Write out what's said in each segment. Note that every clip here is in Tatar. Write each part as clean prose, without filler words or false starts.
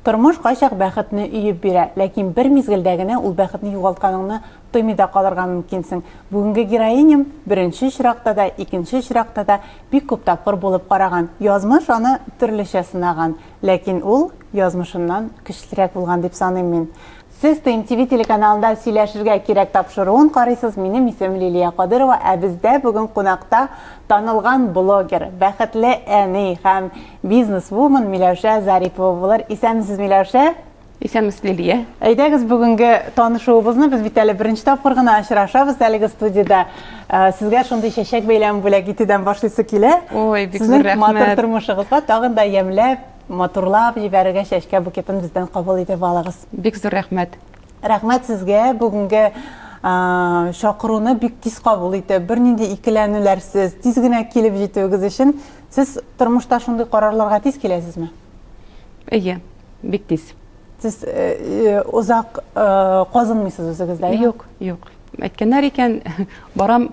Тормыш кайчак бәхетне өеп бирә, ләкин бер мизгелдә генә ул бәхетне югалтканыңны тоймый да калырга мөмкинсең. Бүгенге героиням беренче очракта да, икенче очракта да бик күп тапкыр булып караган. Язмыш аны төрлечә сынаган, ләкин ул язмышыннан көчлерәк булган дип саныйм мин. Сез ТМТВ телеканалында Сөйләшергә кирәк тапшыруын карыйсыз, минем исем Лилия Кадырова, ә бездә бүген кунакта танылган блогер, бәхетле әни һәм бизнес-вумен Миләүшә Зарипова булыр. Исәнмесез, Миләүшә? Исәнмесез, Лилия. Әйдәгез, бүгенге танышуыбызны, без бит әле беренче тапкыр гына очрашабыз әлеге студиядә. Сезгә шундый чәчәк бәйләме бүләк итүдән башлыйсы килә. Ой, бик зур рәхмәт. Сезнең матур тормышыгызга тагын да ямьләп, Матурлап җибәрергә чәчкә букетын бездән кабул итеп алыгыз. Бик зур рәхмәт. Рәхмәт сезгә бүгенге чакыруны бик тиз кабул итеп, бернинди икеләнүләрсез, тиз генә килеп җитүегез өчен. Сез тормышта шундый карарларга тиз киләсезме? Әйе, бик тиз. Сез озак казынмыйсыз үзегездә? Юк, юк. Әйткәннәр икән, барам,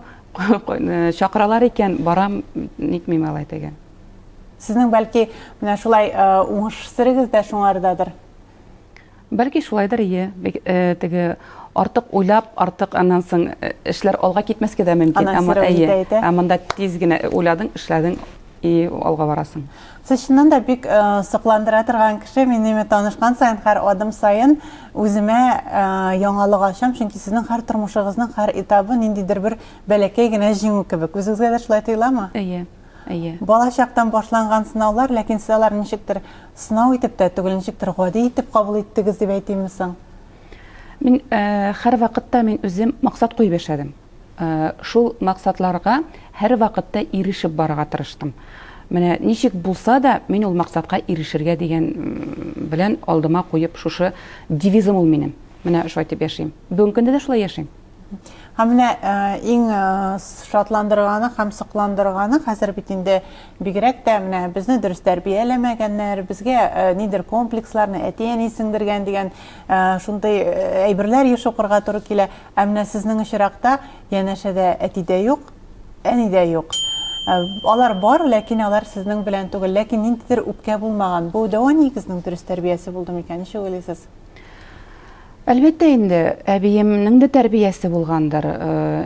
чакыралар икән, барам, нитмим алай теге. Сезнең бәлки менә шулай уңыш серегез дә шуңардадыр? Бәлки шулайдыр, ие. Теге артык уйлап, артык аннан соң эшләр алга китмәскә дә мөмкин. Әмма әйе, ә монда тиз генә уйладың, эшләдең и алга барасың. Сез чыннан да бик сокландыра торган кеше. Мин инде танышкан саен, һәр адым саен үземә яңалык ачам, чөнки сезнең һәр тормышыгызның һәр этабы ниндидер бер бәләкәй генә җиңү кебек. Үзегезгә дә шулай тоеламы? Әйе. Әйе. Бала чактан башланган сынаулар, ләкин сез аларны ничектер сынау итеп тә түгел, ничектер гади итеп кабул иттегез дип әйтимме соң? Мин э, һәрвакытта мин үзем максат куеп яшәдем. Э, шул максатларга һәрвакытта ирешеп барырга тырыштым. Менә ничек булса да, мин ул максатка ирешергә дигән белән алдыма куеп шушы девизым ул минем. Менә шулай итеп яшим. Бүгенге көндә дә шулай яшим. Һәм менә иң шатландырганы һәм сокландырганы хәзер бит инде бигрәк тә менә безне дөрес тәрбияләмәгәннәр, безгә нидер комплексларны әти-әни сеңдергән дигән шундый әйберләр еш укырга туры килә. Ә менә сезнең очракта янәшәдә әти дә юк, әни дә юк. Алар бар, ләкин алар сезнең белән түгел. Ләкин ниндидер үпкә булмаган. Бу дәү әниегезнең дөрес тәрбиясе булды микән? Ничек уйлыйсыз? Әлбәттә инде, әбиемнең дә тәрбиясе булгандыр.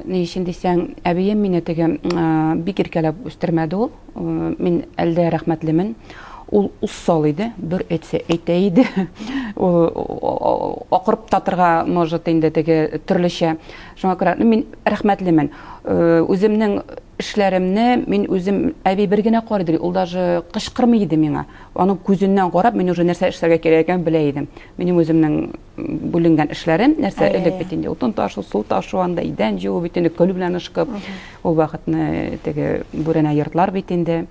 Ни өчен дисәң, әбием мине теге бик иркәләп үстермәде ул. Мин әле дә рәхмәтлемен. Ул усал иде, бер әйтсә әйтә иде. Ул акырып татырга может инде теге төрлечә. Шуңа күрә мин рәхмәтлемен. Үземнең эшләремне мин үзем әби бер генә карый, ул даже кычкырмый иде миңа. Аның күзеннән карап, мин уже нәрсә эшләргә кирәк икәнен белә идем. Минем үземнең бүленгән эшләрем, нәрсә элек бит инде утын ташу, су ташу, анда идән җуу бит инде көл белән ышкып. Ул вакытны теге бүрәнә йортлар бит инде.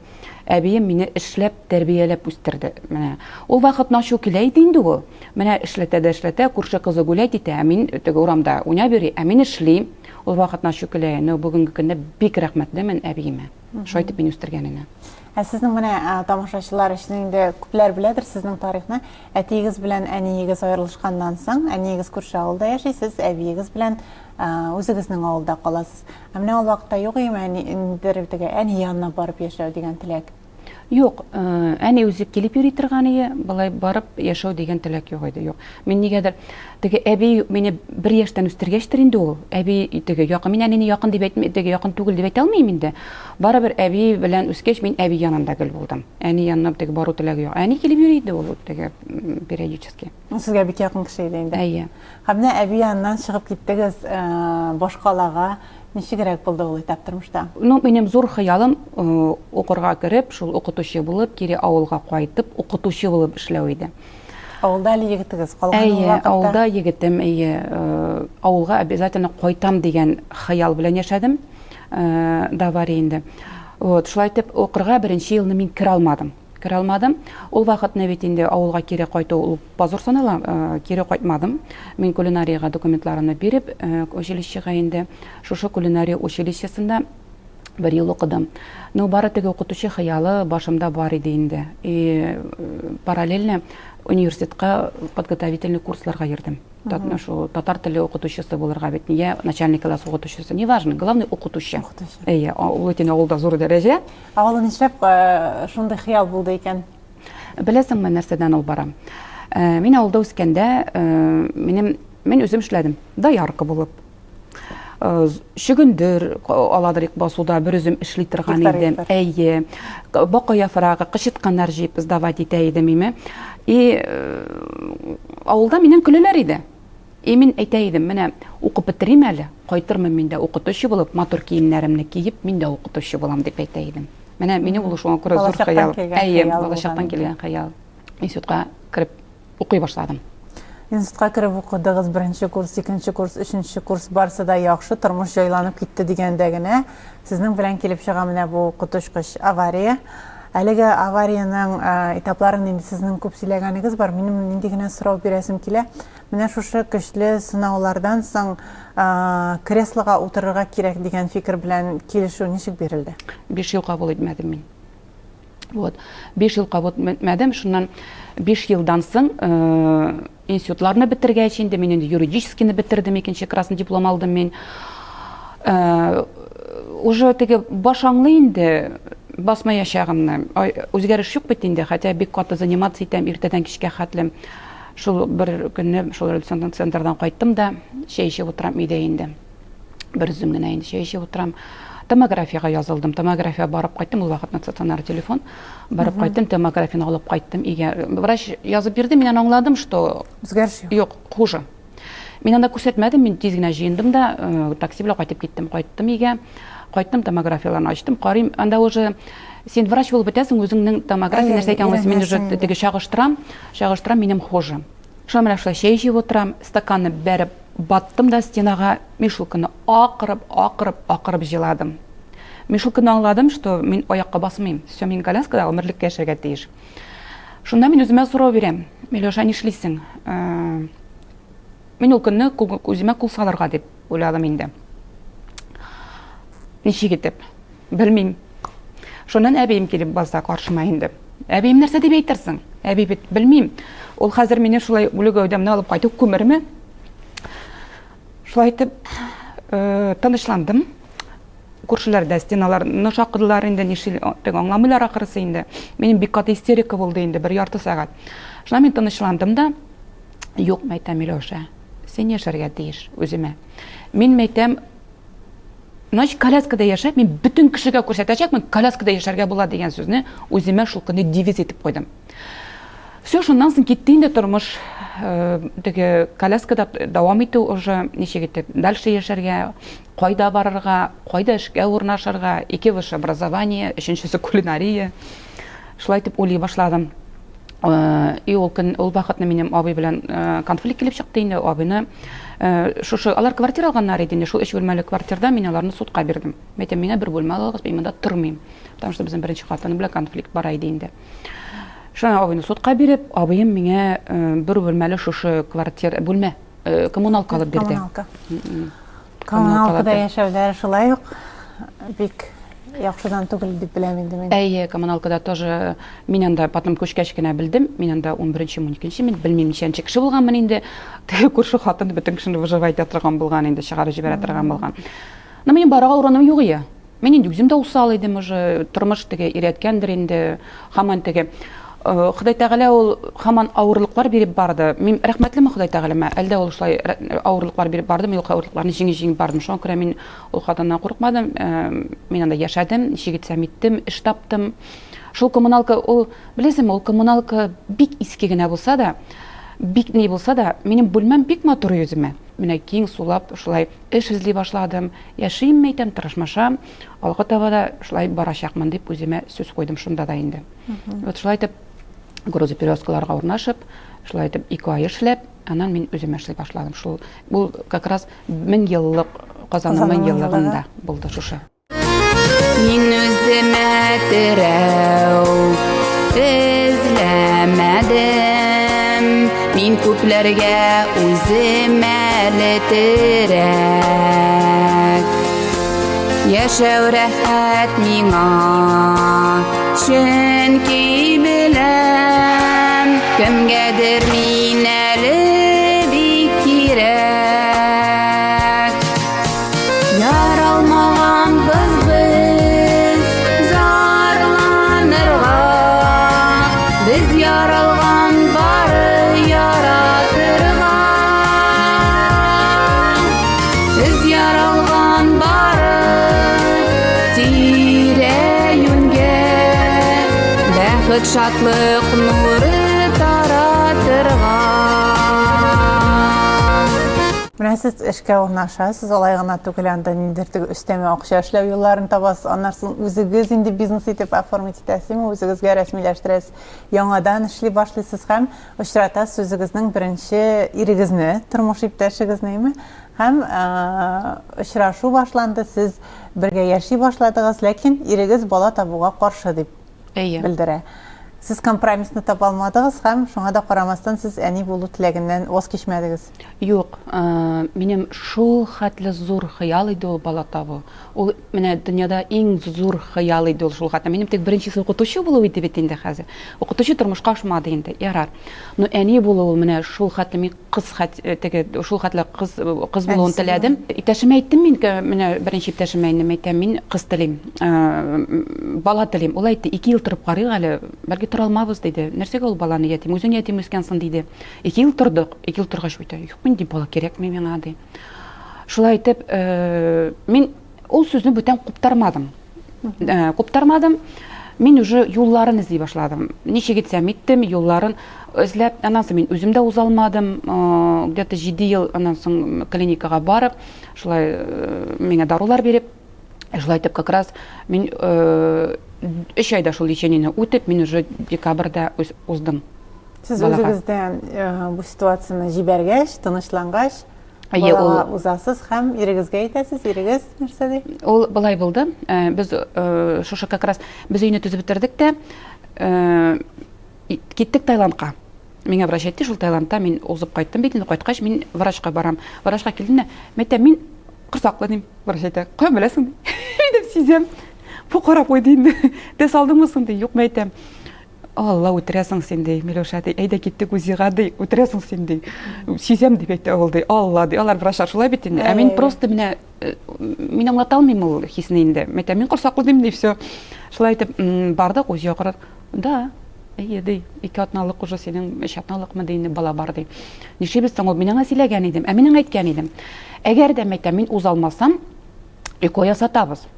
Әбием мине эшләп, тәрбияләп үстерде. Менә ул вакытны ачу килә иде инде ул. Менә эшләтә дә эшләтә, күрше кызы гулять итә, ә мин теге урамда уйнап йөри, ә мин эшлим. Ул вакытны ачу килә. Но бүгенге көндә бик рәхмәтлемен әбиемә. Шулай итеп мине үстергәненә. Ә сезнең менә тамашачылар өчен инде күпләр беләдер сезнең тарихны. Әтиегез белән әниегез аерылышканнан соң, әниегез күрше авылда яши, сез әбиегез белән үзегезнең авылда каласыз. Ә менә ул вакытта юк иеме әни ниндидер теге әни янына барып яшәү дигән теләк? Юк, әни үзе килеп йөри торган ие, болай барып яшәү дигән теләк юк иде, юк. Мин нигәдер теге әби мине бер яшьтән үстергәчтер инде ул, әби теге якын, мин әнине якын дип әйтми, теге якын түгел дип әйтә алмыйм инде. Барыбер әби белән үскәч, мин әби янында гел булдым. Әни янына теге бару теләге юк. Әни килеп йөри иде ул теге периодически. Сезгә бик якын кеше иде инде. Әйе. Һәм менә әби яныннан чыгып киттегез башкалага. Ничегрәк булды ул этап тормышта? Ну, минем зур хыялым укырга кереп, шул укытучы булып, кире авылга кайтып, укытучы булып эшләү иде. Авылда әле егетегез калган ул Әйе, вакытта? авылда егетем, әйе. Авылга обязательно кайтам дигән хыял белән яшәдем. До аварии инде. Вот, шулай итеп, укырга беренче елны мин керә алмадым. Керә алмадым. Ул вакытны бит инде авылга кире кайту ул позор санала, э, кире кайтмадым. Мин кулинариягә документларымны биреп, э, училищега инде шушы кулинария училищесында бер ел укыдым. Ну, бары теге укытучы хыялы башымда бар иде инде. И э, параллельно университетка подготовительный курсларга йөрдем. Шул татар теле укытучысы булырга бит. Нигә начальный класс укытучысы? Неважно, главный укытучы. Укытучы. Әйе, ул бит инде авылда зур дәрәҗә. Ә ул нишләп шундый хыял булды икән? Беләсеңме, нәрсәдән ул бара? Мин авылда үскәндә, минем мин үзем эшләдем. Доярка булып. Чөгендер аладыр ик басуда бер үзем эшли торган идем. Әйе. Бака яфрагы, кычытканнар җыеп сдавать итә идем име. И авылда миннән көләләр иде. И мин әйтә идем, менә укып бетерим әле, кайтырмын мин дә укытучы булып, матур киемнәремне киеп, мин дә укытучы булам дип әйтә идем. Менә минем ул шуңа күрә зур хыял. Әйе, балачактан килгән хыял. Институтка кереп укый башладым. Институтка кереп укыдыгыз, беренче курс, икенче курс, өченче курс, барысы да яхшы, тормыш җайланып китте дигәндә генә, сезнең белән килеп чыга менә бу коточкыч авария. Әлеге авариянең этапларын инде сезнең күп сөйләгәнегез бар. Минем нинди генә сорау бирәсем килә. Менә шушы көчле сынаулардан соң креслога утырырга кирәк дигән фикер белән килешү ничек бирелде? 5 ел кабул итмәдем мин. Вот. 5 ел кабул итмәдем. Шуннан 5 елдан соң институтларны бетергәч инде мин инде юридическийны бетердем, икенче красный диплом алдым мин. Уже теге баш аңлый инде басмаячагымны. Үзгәреш юк бит инде, хотя бик каты заниматься итәм иртәдән кичкә хәтле. Шул бер көнне шул революцион центрдан кайттым да, чәй эчеп утырам өйдә инде. Бер үзем генә инде чәй эчеп утырам. Томографиягә язылдым. Томографиягә барып кайттым, ул вакытны стационар телефон. Барып кайттым, томографияне алып кайттым өйгә. Врач язып бирде, мин аны аңладым, что үзгәреш юк. Юк, хуже. Мин анда күрсәтмәдем, мин тиз генә җыендым да, такси белән кайтып киттем. Кайттым өйгә. Кайттым, томографияләрне ачтым, карыйм, анда уже син врач булып бетәсең, үзеңнең томография нәрсә икәнен аңлыйсың. Мин уже теге чагыштырам, чагыштырам, минем хуже. Шулай менә шулай чәй эчеп утырам, стаканны бәреп баттым да стенага, мин шул көнне акырып, акырып, акырып җыладым. Мин шул көнне аңладым, что мин аякка басмыйм. Все, мин коляскада гомерлеккә яшәргә тиеш. Шунда мин үземә сорау бирәм. Миләүшә, нишлисең? Мин ул көнне үземә кул салырга дип уйладым инде. Ничек итеп? Белмим. Шуннан әбием килеп баса каршыма инде. Әбием нәрсә дип әйтерсең? Әби бит белмим. Ул хәзер мине шулай үле гәүдәмне алып кайтып күмерме? Шулай итеп, тынычландым. Күршеләр дә стеналарны шакыдылар инде, нишли, теге аңламыйлар ахрысы инде. Минем бик каты истерика булды инде, бер ярты сәгать. Шуннан мин тынычландым да, юк, мәйтәм, Миләүшә, син яшәргә тиеш үземә. Мин мәйтәм, значит, коляскада яшәп, мин бөтен кешегә күрсәтәчәкмен, коляскада яшәргә була дигән сүзне үземә шул көнне девиз итеп куйдым. Все, шуннан соң китте инде тормыш, теге коляскада дәвам итү уже, ничек итеп дальше яшәргә, кайда барырга, кайда эшкә урнашырга, ике высшее образование, өченчесе кулинария. Шулай итеп уйлый башладым. И ул көн, ул вакытны минем абый белән конфликт килеп чыкты инде, абыйны шушы, алар квартира алганнар иде инде, шул өч бүлмәле квартирда мин аларны судка бирдем. Мин әйтәм, миңа бер бүлмә алыгыз, мин монда тормыйм. Потому что безнең беренче хатыным белән конфликт бара иде инде. Шуны абыйны судка биреп, абыем миңа бер бүлмәле шушы квартира, бүлмә, коммуналка алып бирде. Коммуналка. Коммуналкада яшәүләр шулай ук бик яхшыдан түгел дип беләм инде мин. Әйе, коммуналкада тоже мин анда потом күчкәч кенә белдем. Мин анда 11-нче, 12-нче, мин белмим ничәнче кеше булганмын инде. Теге күрше хатын бөтен кешене выживать итә торган булган инде, чыгарып җибәрә торган булган. Но минем барырга урыным юк ие. Мин инде үзем дә усал идем уже, тормыш теге өйрәткәндер инде, һаман теге Ходай Тәгалә ул һаман авырлыклар биреп барды. Мин рәхмәтлеме Ходай Тәгаләмә? Әлдә ул шулай авырлыклар биреп барды, мин ул авырлыкларны җиңеп-җиңеп бардым. Шуңа күрә мин ул хатыннан курыкмадым. Мин анда яшәдем, ничек итсәм иттем, эш таптым. Шул коммуналка ул, беләсеңме, ул коммуналка бик иске генә булса да, бик ни булса да, минем бүлмәм бик матур йөземә. Менә киң сулап шулай эш эзли башладым. Яшим, әйтәм, тырышмашам, алга таба да шулай барачакмын дип үземә сүз куйдым шунда да инде. Вот шулай итеп грузоперевозкаларга урнашып, шулай итеп ике ай эшләп, аннан мин үзем эшли башладым. Шул бу как раз 1000 еллык Казанның 1000 еллыгында булды шушы. Мин үземә терәү эзләмәдем. Мин күпләргә үзем әле терәк. Яшәү рәхәт миңа, чөнки беләм, кемгәдер мин әле бик кирәк. Яралмаганбыз без зарланырга, без яралган бары. Бәхет, шатлык нуры таратырга. Менә сез эшкә урнашасыз, алай гына түгел, анда ниндидер теге өстәмә акча эшләү юлларын табасыз, аннан соң үзегез инде бизнес итеп оформить итәсезме, үзегезгә рәсмиләштерәсез, яңадан эшли башлыйсыз һәм очратасыз үзегезнең беренче ирегезне, тормыш иптәшегезне, әйме? Һәм очрашу башланды, сез бергә яши башладыгыз, ләкин ирегез бала табуга каршы дип Әйе. белдерә. Сез компромиссны таба алмадыгыз һәм шуңа да карамастан сез әни булу теләгеннән ваз кичмәдегез. Юк, минем шул хәтле зур хыял иде ул бала табу. Ул менә дөньяда иң зур хыял иде ул шул хәтле. Минем тик беренчесе укытучы булу иде бит инде хәзер. Укытучы тормышка ашмады инде, ярар. Но әни булу ул менә шул хәтле мин кыз хәт э, теге шул хәтле кыз э, кыз булуын теләдем. Иптәшемә әйттем мин, менә беренче иптәшемә инде әйтәм, мин кыз телим, э, бала телим. Ул әйтте, 2 ел торып карыйк әле, бәлки тора алмабыз диде. Нәрсәгә ул баланы ятим, үзең ятим үскәнсең диде. 2 ел тордык, 2 ел торгач әйтә, юк, мин ди бала кирәкми миңа ди. Шулай итеп, мин ул сүзне бүтән куптармадым. Э, куптармадым. Мин уже юлларын эзли башладым. Ничек итсәм иттем, юлларын эзләп, аннан соң мин үзем дә уза алмадым. Э, где-то 7 ел аннан соң клиникага барып, шулай э, миңа дарулар биреп, шулай итеп как раз мин өч айда шул лечениене үтеп, мин уже декабрьдә уздым. Сез үзегездән бу ситуацияне җибәргәч, тынычлангач, Әйе, ул узасыз һәм ирегезгә әйтәсез, ирегез нәрсә ди? Ул былай булды. Э, без э, шушы как раз без өйне төзеп бетердек тә, э, киттек Таиландка. Миңа врач әйтте, шул Таиландта мин узып кайттым бит, инде кайткач мин врачка барам. Врачка килдем дә, мин әйтәм, мин корсаклы дим. Врач әйтә, каян беләсең? Мин дип сизәм. Бу карап куйды инде. Тест алдыңмы соң ди, юк, мин әйтәм. Алла, үтерәсең син, ди, Миләүшә, ди, әйдә киттек УЗИга, ди, үтерәсең син, ди. Сизәм, дип әйтә ул, ди, Алла, ди, алар врачлар шулай бит инде. Ә мин просто менә, э, мин аңлата алмыйм ул хисне инде. Мин әйтәм, мин корсаклы дим, ди, все. Шулай итеп, бардык, УЗИга карадык. Да, әйе, ди, ике атналык уже синең, өч атналыкмы, ди, инде бала бар, ди. Нишлибез соң ул? Мин аңа сөйләгән идем, ә мин аңа әйткән идем. Әгәр дә, мәйтәм, мин уза алмасам, ЭКО ясатабыз.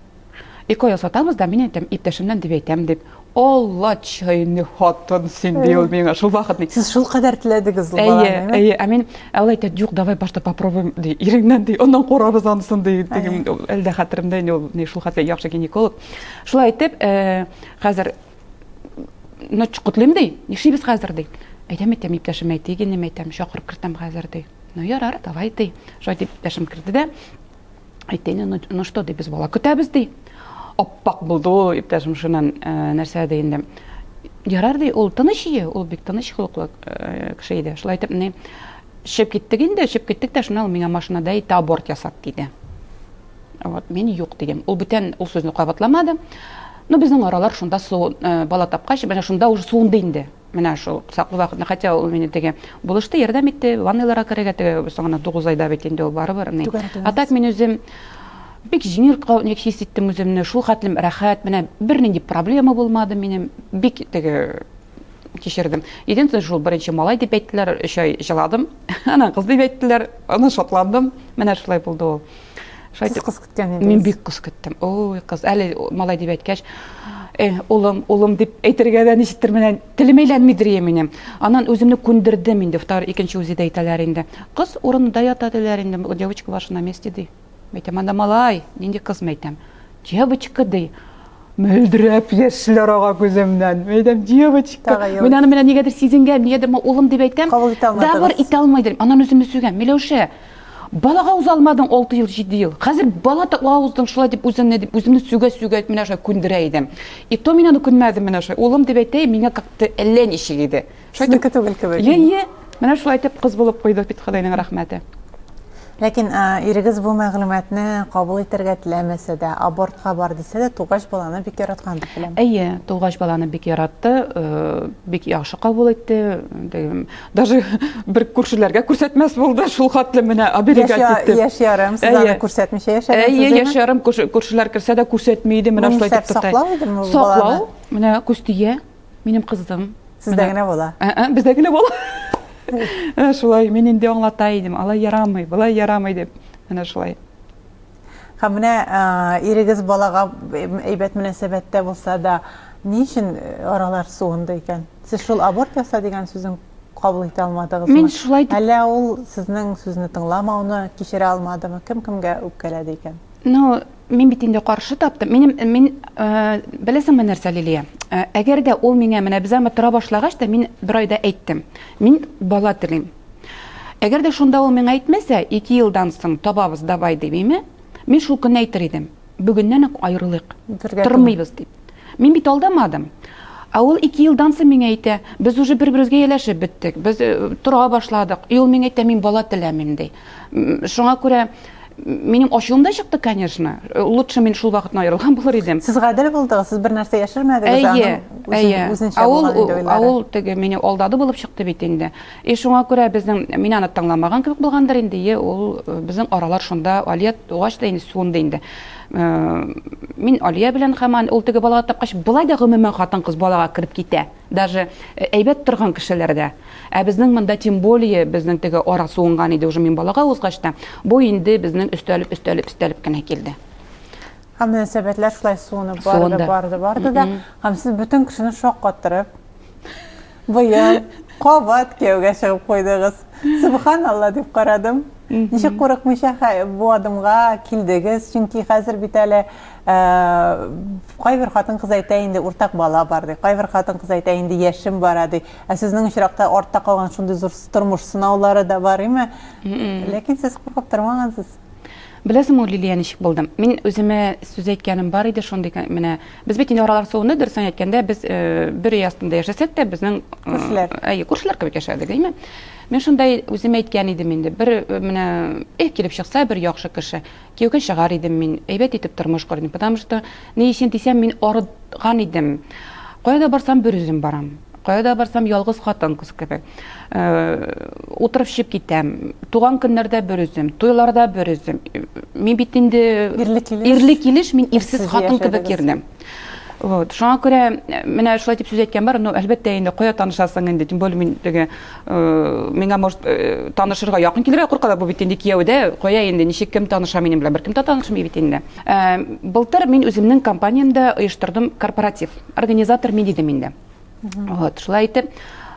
ЭКО ясатабыз да, мин әйтәм, иптәшемнән дип әйтәм, дип. Алла чайны хатын син, ди ул миңа шул вакыт. Сез шул кадәр теләдегез ул баланы, әйе, әйе, ә мин, ә ул әйтә, юк, давай башта попробуем, ди, иреңнән, ди, аннан карарбыз анысын, ди, дигем, әле дә хәтеремдә инде ул, ни, шул хәтле яхшы гинеколог. Шулай итеп, э, хәзер, ну, котлыйм, ди, нишлибез хәзер, ди. Әйтәм, әйтәм, иптәшем әйтик инде, әйтәм, чакырып кертәм хәзер, ди. Ну, ярар, давай, ди. Шулай дип иптәшем керде дә, Әйтте инде, ну, ну что, ди, без бала көтәбез, ди. Аппак булды ул, иптәшем шуннан э, нәрсә ди инде. Ярар, ди, ул тыныч ие, ул бик тыныч холыклы э, кеше иде. Шулай итеп, ни, чыгып киттек инде, чыгып киттек тә, шуннан ул миңа машинада әйтте, аборт ясат, диде. Вот, мин юк дидем. Ул бүтән ул сүзне кабатламады. Ну, безнең аралар шунда су, э, бала тапкач, менә шунда уже суынды инде. Менә шул саклы вакытны, хотя ул мине теге булышты, ярдәм итте, ванныйларга керергә теге соңыннан 9 айда бит инде ул барыбер. Ни. А так мин үзем бик җиңел хис иттем үземне, шул хәтлем рәхәт, менә бернинди проблема булмады минем, бик теге кичердем. Единственное, шул беренче малай дип әйттеләр, өч ай җыладым. Аннан кыз дип әйттеләр, аннан шатландым. Менә шулай булды ул. Шулай Сез кыз көткән идегез. Мин бик кыз көттем. Ой, кыз. Әле малай дип әйткәч, э, улым, улым дип әйтергә дә ничектер менә телем әйләнмидер я минем. Аннан үземне күндердем инде, втор, икенче үзе дә әйтәләр инде. Кыз урынында ята диләр инде, девочка ваша на месте ди. Әйтәм, анда малай, нинди кыз мәйтәм. Девочка ди. Мөлдерәп яшьләр ага күземнән. Әйтәм, девочка. Мин аны менә нигәдер сизенгән, нигәдер улым дип әйтәм. Кабул итә алмадыгыз. Да бер итә алмыйдыр. Аннан үземне сүгәм. Миләүшә, Балага уза алмадың 6 ел, 7 ел. Хәзер бала та уздың шулай дип үзеңне дип үземне сүгә-сүгә менә шулай күндерә идем. И то мин аны күнмәдем менә шулай. Улым дип әйтә, миңа как-то әллә ничек иде. Шулай итеп түгел кебек. Е, е. Менә шулай итеп кыз булып куйдык бит Ходайның рәхмәте. Ләкин ирегез бу мәгълүматны кабул итәргә теләмәсә дә, абортка бар дисә дә, тугач баланы бик яраткан дип беләм. Әйе, тугач баланы бик яратты, бик яхшы кабул итте. Даже бер күршеләргә күрсәтмәс булды, шул хәтле менә оберегать итте. Яшь ярым, сез аны күрсәтмичә яшәдегез. Әйе, яшь ярым күршеләр керсә дә күрсәтми иде, менә шулай итеп тота. Саклау идеме ул баланы? Саклау, менә күз тия, минем кызым. Сездә генә була. Ә, бездә генә була. Шулай, мин инде аңлата идем, алай ярамый, болай ярамый дип. Менә шулай. Һәм менә ирегез балага әйбәт мөнәсәбәттә булса да, Ни өчен аралар суынды икән? Сез шул аборт яса дигән сүзен кабул итә алмадыгызмы? Мин шулай дип... Әллә ул сезнең сүзне тыңламауны кичерә алмадымы? Кем кемгә үпкәләде икән? Ну, мин бит инде каршы таптым. Минем, мин, беләсеңме нәрсә, Лилия? Әгәр дә ул миңа менә без аңа тора башлагач та, мин бер айда әйттем. Мин бала телим. Әгәр дә шунда ул миңа әйтмәсә, 2 елдан соң табабыз, давай димиме? Мин шул көнне әйтер идем. Бүгеннән үк аерылыйк. Тормыйбыз дип. Мин бит алдамадым. Ә ул 2 елдан соң миңа әйтә, без уже бер-беребезгә ияләшеп беттек, без тора башладык. И ул миңа әйтә, мин бала теләмим, ди. Шуңа күрә минем ачуым да чыкты, конечно. Лучше мин шул вакытны аерылган булыр идем. Сез гадел булдыгыз, сез бер нәрсә яшермәдегез, әйе, әйе. Үзенчә булган инде уйлары. Ә ул теге мине алдады булып чыкты бит инде. И шуңа күрә безнең, мин аны тыңламаган кебек булгандыр инде, и ул безнең аралар шунда Алия тугач та инде суынды инде. Мин Алия белән һаман ул теге балага тапкач, болай да гомумән хатын-кыз балага кереп китә. Даже әйбәт торган кешеләр дә. Ә безнең монда тем более безнең теге ара суынган иде уже мин балага узгач та. Бу инде безнең өстәлеп, өстәлеп, өстәлеп кенә килде. Һәм мөнәсәбәтләр шулай суынып барды, барды, барды да. Һәм сез бөтен кешене шаккатырып, быел кабат кияүгә чыгып куйдыгыз. Субханалла дип карадым. Ничек курыкмыйча бу адымга килдегез? Чөнки хәзер бит әле кайбер хатын-кыз әйтә инде уртак бала бар ди, кайбер хатын-кыз әйтә инде яшем бара ди. Ә сезнең очракта артта калган шундый зур тормыш сынаулары да бар име? Ләкин сез куркып тормагансыз. Беләсеңме, Лилия, ничек булды? Мин үземә сүз әйткәнем бар иде шундый, менә без бит инде аралар суынды, дөресен әйткәндә, без бер өй астында яшәсәк тә, безнең күршеләр. Әйе, күршеләр кебек яшәдек, әйме? Мин шундай үзем әйткән идем инде, бер менә эх килеп чыкса бер яхшы кеше, кияүгә чыгар идем мин, әйбәт итеп тормыш корыр идем, потому что ни өчен дисәм, мин арыган идем. Кая да барсам, бер үзем барам. Кая да барсам, ялгыз хатын-кыз кебек. Утырып чыгып китәм. Туган көннәрдә бер үзем, туйларда бер үзем. Мин бит инде ирле килеш, ирле килеш мин ирсез хатын кебек йөрдем. Вот. Шуңа күрә менә шулай дип сүз әйткән бар, ну, әлбәттә инде, кая танышасың инде, тем более мин теге, миңа, может, танышырга якын килергә куркалар, бу бит инде кияүдә, кая инде, ничек кем таныша минем белән, беркем дә танышмый бит инде. Былтыр мин үземнең компаниямдә оештырдым корпоратив. Организатор мин идем инде. Вот, шулай итеп,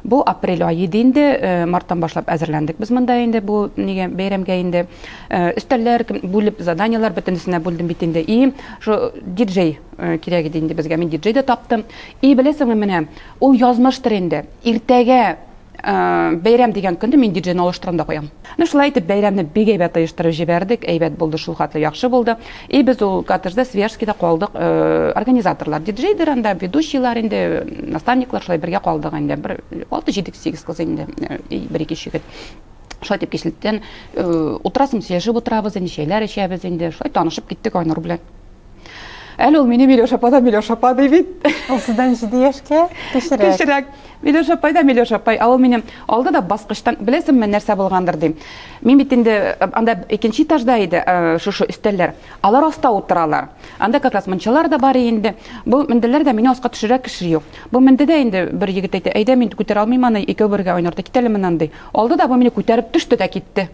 бу апрель ае иде инде, марттан башлап әзерләндек без монда инде бу нигә бәйрәмгә инде. Өстәлләр бүлеп, заданиеләр бөтенесенә бүлдем бит инде. И шул диджей кирәк иде инде безгә. Мин диджей да таптым. И беләсеңме менә, ул язмыштыр инде. Иртәгә бәйрәм дигән көнне мин диджейны алыштырам да куям. Ну, шулай итеп, бәйрәмне бик әйбәт оештырып җибәрдек, әйбәт булды, шул хәтле яхшы булды. И без ул коттеджда, Свияжскийда калдык, организаторлар, диджейдер анда, ведущийлар инде, наставниклар, шулай бергә калдык инде. Бер алты, җиде, сигез кыз инде, бер-ике егет. Шулай итеп кичлектән утырасың, сөйләшеп утырабыз инде, чәйләр эчәбез инде. Шулай танышып киттек Айнур белән. Әле ул мине Миләүшә апа да Миләүшә апа ди бит. Ул сездән 7 яшькә кечерәк. Кечерәк. Миләүшә апай да Миләүшә апай. Ә ул мине алды да баскычтан, беләсеңме, нәрсә булгандыр дим. Мин бит инде анда икенче этажда иде шушы өстәлләр. Алар аста утыралар. Анда как раз мунчалар да бар инде. Бу менделәр дә мине аска төшерә кеше юк. Бу менде дә инде бер егет әйтә, әйдә мин күтәрә алмыйм аны, икәү бергә Айнурда кит әле моннан ди. Алды да бу мине күтәреп төште дә китте.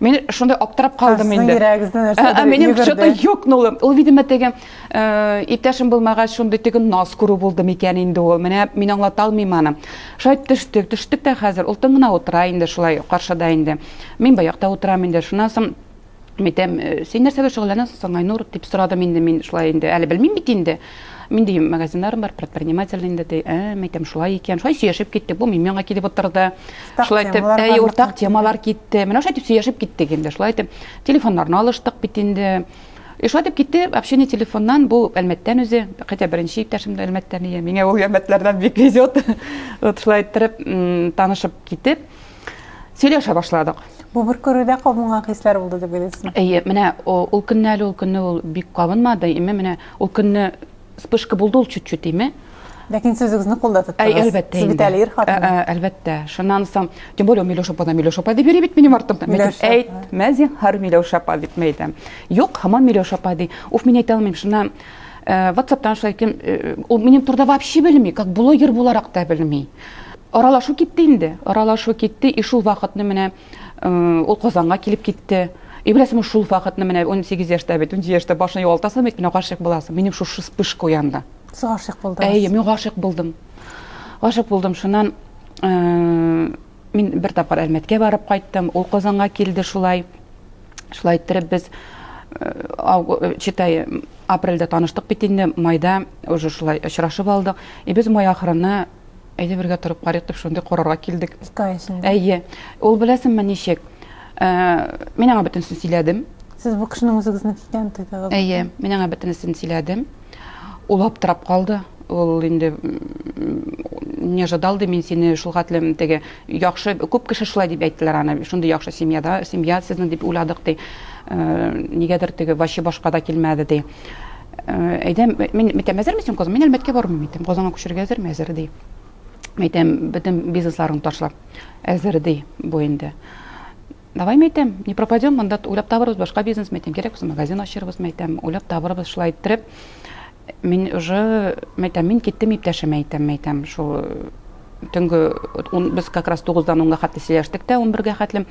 Мин шундай аптырап калдым инде. Йөрәгегездә нәрсәдер Ә минем что-то ёкнуло. Ул, видимо, теге иптәшем булмагач, шундый теге наз күрү булды микән инде ул. Менә мин аңлата алмыйм аны. Шулай төштек, төштек тә хәзер. Ул тын гына утыра инде шулай каршыда инде. Мин баякта утырам инде. Шуннан соң әйтәм, син нәрсә белән шөгыльләнәсең соң, Айнур, дип сорадым инде мин шулай инде. Әле белмим бит инде. Мин дим, магазиннарым бар, предприниматель инде ди. Ә, әйтәм, шулай икән. Шулай сөйләшеп киттек. Бу минем янга килеп утырды. Шулай итеп, әй, уртак темалар китте. Менә шулай итеп сөйләшеп киттек инде. Шулай итеп, телефоннарны алыштык бит инде. И шулай итеп китте общение телефоннан, бу Әлмәттән үзе, хотя беренче иптәшем дә Әлмәттән ие. Миңа ул Әлмәтләрдән бик везет. Вот шулай иттереп, танышып китеп, сөйләшә башладык. Бу бер күрүдә кабынган хисләр булды дип уйлыйсызмы? Әйе, менә ул көнне әле ул көнне ул бик кабынмады, име менә ул көнне вспышка булды ул чуть-чуть, име. Ләкин сез үзегезне кулда тоттыгыз. Әй, әлбәттә. Сез бит әле ир хатыны. Әлбәттә. Шуннан соң, тем более Миләүшә апа да Миләүшә апа дип йөри бит минем артымда. Әйтмә зинһар Миләүшә апа дип әйтәм. Юк, һаман Миләүшә апа ди. Уф, мин әйтә алмыйм. Шуннан WhatsAppтан шулай кем, ул минем турыда вообще белми, как блогер буларак та белми. Аралашу китте инде, аралашу китте, и шул вакытны менә ул Казанга килеп китте. И беләсеңме, шул вакытны менә 18 яшьтә бит, 17 яшьтә башны югалтасың бит, менә гашыйк буласың. Минем шушы вспышка уянды. Сез гашыйк булдыгыз? Әйе, мин гашыйк булдым. Гашыйк булдым. Шуннан э, мин бер тапкыр Әлмәткә барып кайттым. Ул Казанга килде шулай. Шулай иттереп без э, э, читай, апрельдә таныштык бит инде, майда уже шулай очрашып алдык. И без май ахырына әйдә бергә торып карыйк дип шундый карарга килдек. Ике ай эчендә. Әйе. Ул беләсеңме ничек? Э, мин аңа бөтенесен сөйләдем. Сез бу кешенең үзегезнеке икәнен тойдыгыз? Әйе, мин аңа бөтенесен сөйләдем. Ул аптырап калды. Ул инде не ожидал ди, мин сине шул хәтлем теге яхшы, күп кеше шулай дип әйттеләр аны, шундый яхшы семьяда, семья сезнең дип уйладык ди. Э, нигәдер теге вообще башка да килмәде ди. Э, әйдә, мин әйтәм, әзерме син, кызым? Мин Әлмәткә бармыйм, әйтәм, Казанга күчәргә әзерме? Әзер ди. Әйтәм, бөтен бизнесларыңны ташлап. Әзер ди бу инде. Давай, мәйтәм, не пропадем, монда уйлап табырбыз башка бизнес, мәйтәм, кирәк булса магазин ачырбыз, мәйтәм, уйлап табырбыз, шулай иттереп. Мин уже, мәйтәм, мин киттем иптәшемә әйтәм, мәйтәм, шул төнге ун, без как раз тугыздан унга хәтле сөйләштек тә, унбергә хәтле.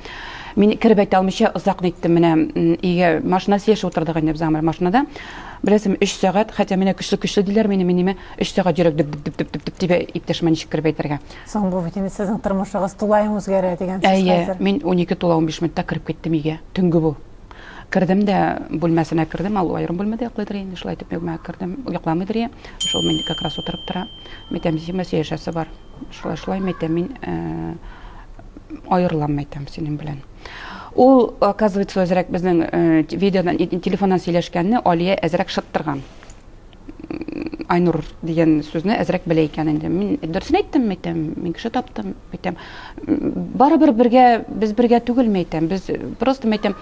Мин кереп әйтә алмыйча озак ниттем, менә өйгә машина сөйләшеп утырдык инде без аңа машинада. Беләсең, өч сәгать, хотя менә көчле-көчле диләр мине, мин ниме, өч сәгать йөрәк дөп-дөп-дөп-дөп-дөп тибә, иптәшемә ничек кереп әйтергә. Соң бу бит инде сезнең тормышыгыз тулаем үзгәрә дигән сүз Әйе, хәзер. мин 12 тула 15 минутта кереп киттем өйгә. Төнге бу. Кердем дә бүлмәсенә кердем, ул аерым бүлмәдә йоклыйдыр инде, шулай итеп бүлмәгә кердем, йокламыйдыр ие. Шул мин как раз утырып тора. Мәйтәм, сиңа сөйләшәсе бар. Шулай, шулай, мәйтәм, мин э, аерылам, мәйтәм, синең белән. Ул, оказывается, әзрәк безнең э, видеодан, телефоннан сөйләшкәнне Алия әзрәк шыттырган. Айнур дигән сүзне әзрәк белә икән инде. Мин дөресен әйттем, әйтәм, мин кеше таптым, әйтәм. Барыбер бергә, без бергә түгел, әйтәм. Без просто, әйтәм,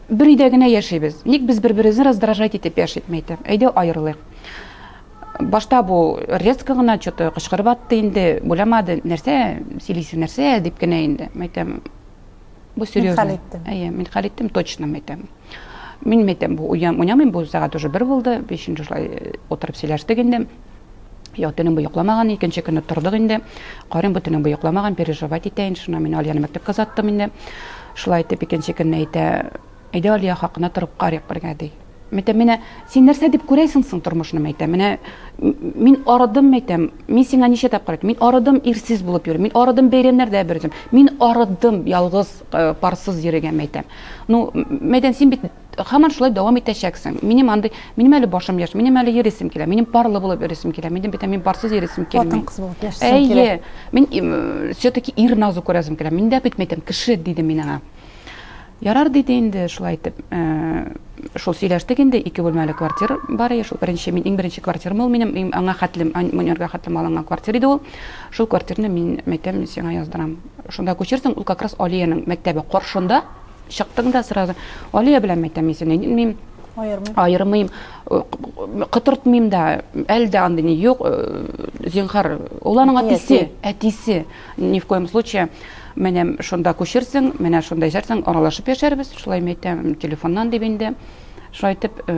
бер өйдә генә яшибез. Ник без бер-беребезне раздражать итеп яшик, әйтәм. Әйдә аерылыйк. Башта бу резко гына что-то кычкырып атты инде, уйламады, нәрсә сөйлисең, нәрсә дип кенә инде. Әйтәм, Бу серьезно. Мин хәл иттем. Әйе, мин хәл иттем, точно әйтәм. Мин әйтәм, бу уйнам, уйнамыйм, бу сәгать уже бер булды, бишенче шулай э, утырып сөйләштек инде. Я төнем буе йокламаган, икенче көнне тордык инде. Карыйм, бу төнем буе йокламаган, переживать итә инде, шуна мин Алияне мәктәпкә озаттым инде. Шулай итеп икенче көнне әйтә, әйдә Алия хакына торып карыйк бергә, ди. Мәйтәм, менә син нәрсә дип күрәсең соң тормышны, мәйтәм. Менә мин арыдым, мәйтәм. Мин сиңа ничә тапкыр әйттем. Мин арыдым ирсез булып йөрү. Мин арыдым бәйрәмнәрдә бер үзем. Мин арыдым ялгыз, э, парсыз йөрергә, мәйтәм. Ну, мәйтәм, син бит һаман шулай дәвам итәчәксең. Минем андый, минем әле башым яшь, минем әле йөрисем килә. Минем парлы булып йөрисем килә. Минем бит мин парсыз йөрисем килми. Хатын-кыз булып яшисем килә. Әйе. Мин все-таки ир назы күрәсем килә. Мин дә бит мәйтәм, кеше дидем мин аңа. Ярар, диде инде, шулай итеп. Э, шул сөйләштек инде, ике бүлмәле квартира бар иде. Шул беренче, мин иң беренче квартирам ул минем, аңа хәтлем, Мөниргә хәтлем алынган квартира иде ул. Шул квартираны мин мәйтәм, сиңа яздырам. Шунда күчерсең, ул как раз Алиянең мәктәбе каршында. Чыктың да сразу. Алия белән мәйтәм, мин сине мин аермыйм. Аермыйм, э, котыртмыйм да, әле дә андый ни юк, э, зинһар, ул аның әтисе, әтисе, ни в коем случае. Менә шунда күчерсең, менә шунда яшәрсең, аралашып яшәрбез, шулай мин әйтәм, телефоннан дип инде. Шулай итеп э,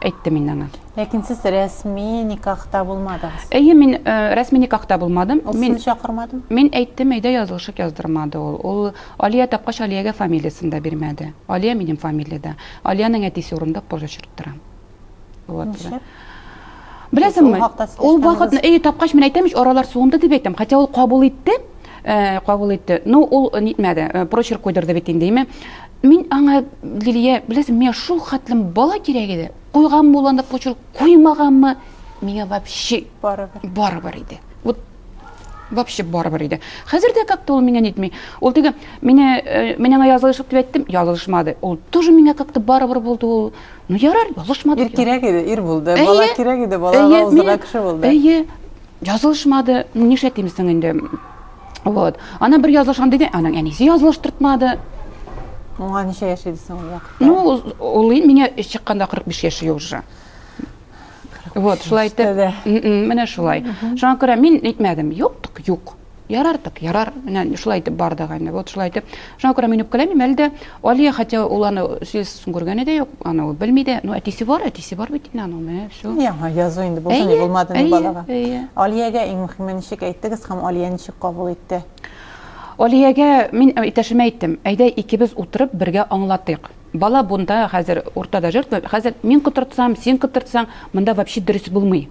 әйттем мин аңа. Ләкин сез рәсми никахта булмадыгыз. Әйе, мин э, рәсми никахта булмадым. Ул мин чакырмадымы? Мин әйттем, әйдә язылышып яздырмады ул. Ул Алия тапкач Алиягә фамилиясен дә бирмәде. Алия минем фамилиядә. Алиянең әтисе урында позачерк тора. Вот. Нишләп? Беләсеңме? Ул вакытны, әйе, тапкач мин әйтәм ич, аралар суынды дип әйтәм. Хотя ул кабул итте, э, кабул итте. Ну, ул нитмәде, э, прочерк куйдырды бит инде, име. Мин аңа, Лилия, беләсең, миңа шул хәтлем бала кирәк иде. Куйганмы ул анда прочерк, куймаганмы, миңа вообще барыбер. Барыбер иде. Вот вообще барыбер иде. Хәзер дә как-то ул миңа нитми. Ул теге, мине, э, мин аңа язылышып дип әйттем, язылышмады. Ул тоже миңа как-то барыбер булды ул. Ну ярар, язылышмады. Ир кирәк иде, ир булды. Бала кирәк иде, балага узырга кеше булды. Әйе, язылышмады. Ну нишләтим соң инде? Вот. Ана бер язылышам диде, аның әнисе язылыштыртмады. Моңа ничә яшь иде соң ул вакытта? Ну, ул миңа чыкканда 45 яше уже. Вот, шулай итеп. Менә шулай. Шуңа күрә мин әйтмәдем, юк, тык юк. Ярар тык, ярар. Менә шулай итеп бардык инде. Вот шулай итеп. Шуңа күрә мин үпкәләмим әле дә. Алия, хотя ул аны сөйләсен күргәне дә юк, аны ул белми дә. Ну, әтисе бар, әтисе бар бит инде аның, менә все. Яңа язу инде булды, ни булмады ни балага. Алиягә иң мөһиме ничек әйттегез һәм Алия ничек кабул итте? Алиягә мин иптәшемә әйттем, әйдә икебез утырып бергә аңлатыйк. Бала бунда хәзер уртада жертва. Хәзер мин котыртсам, син котыртсаң, монда вообще дөрес булмый.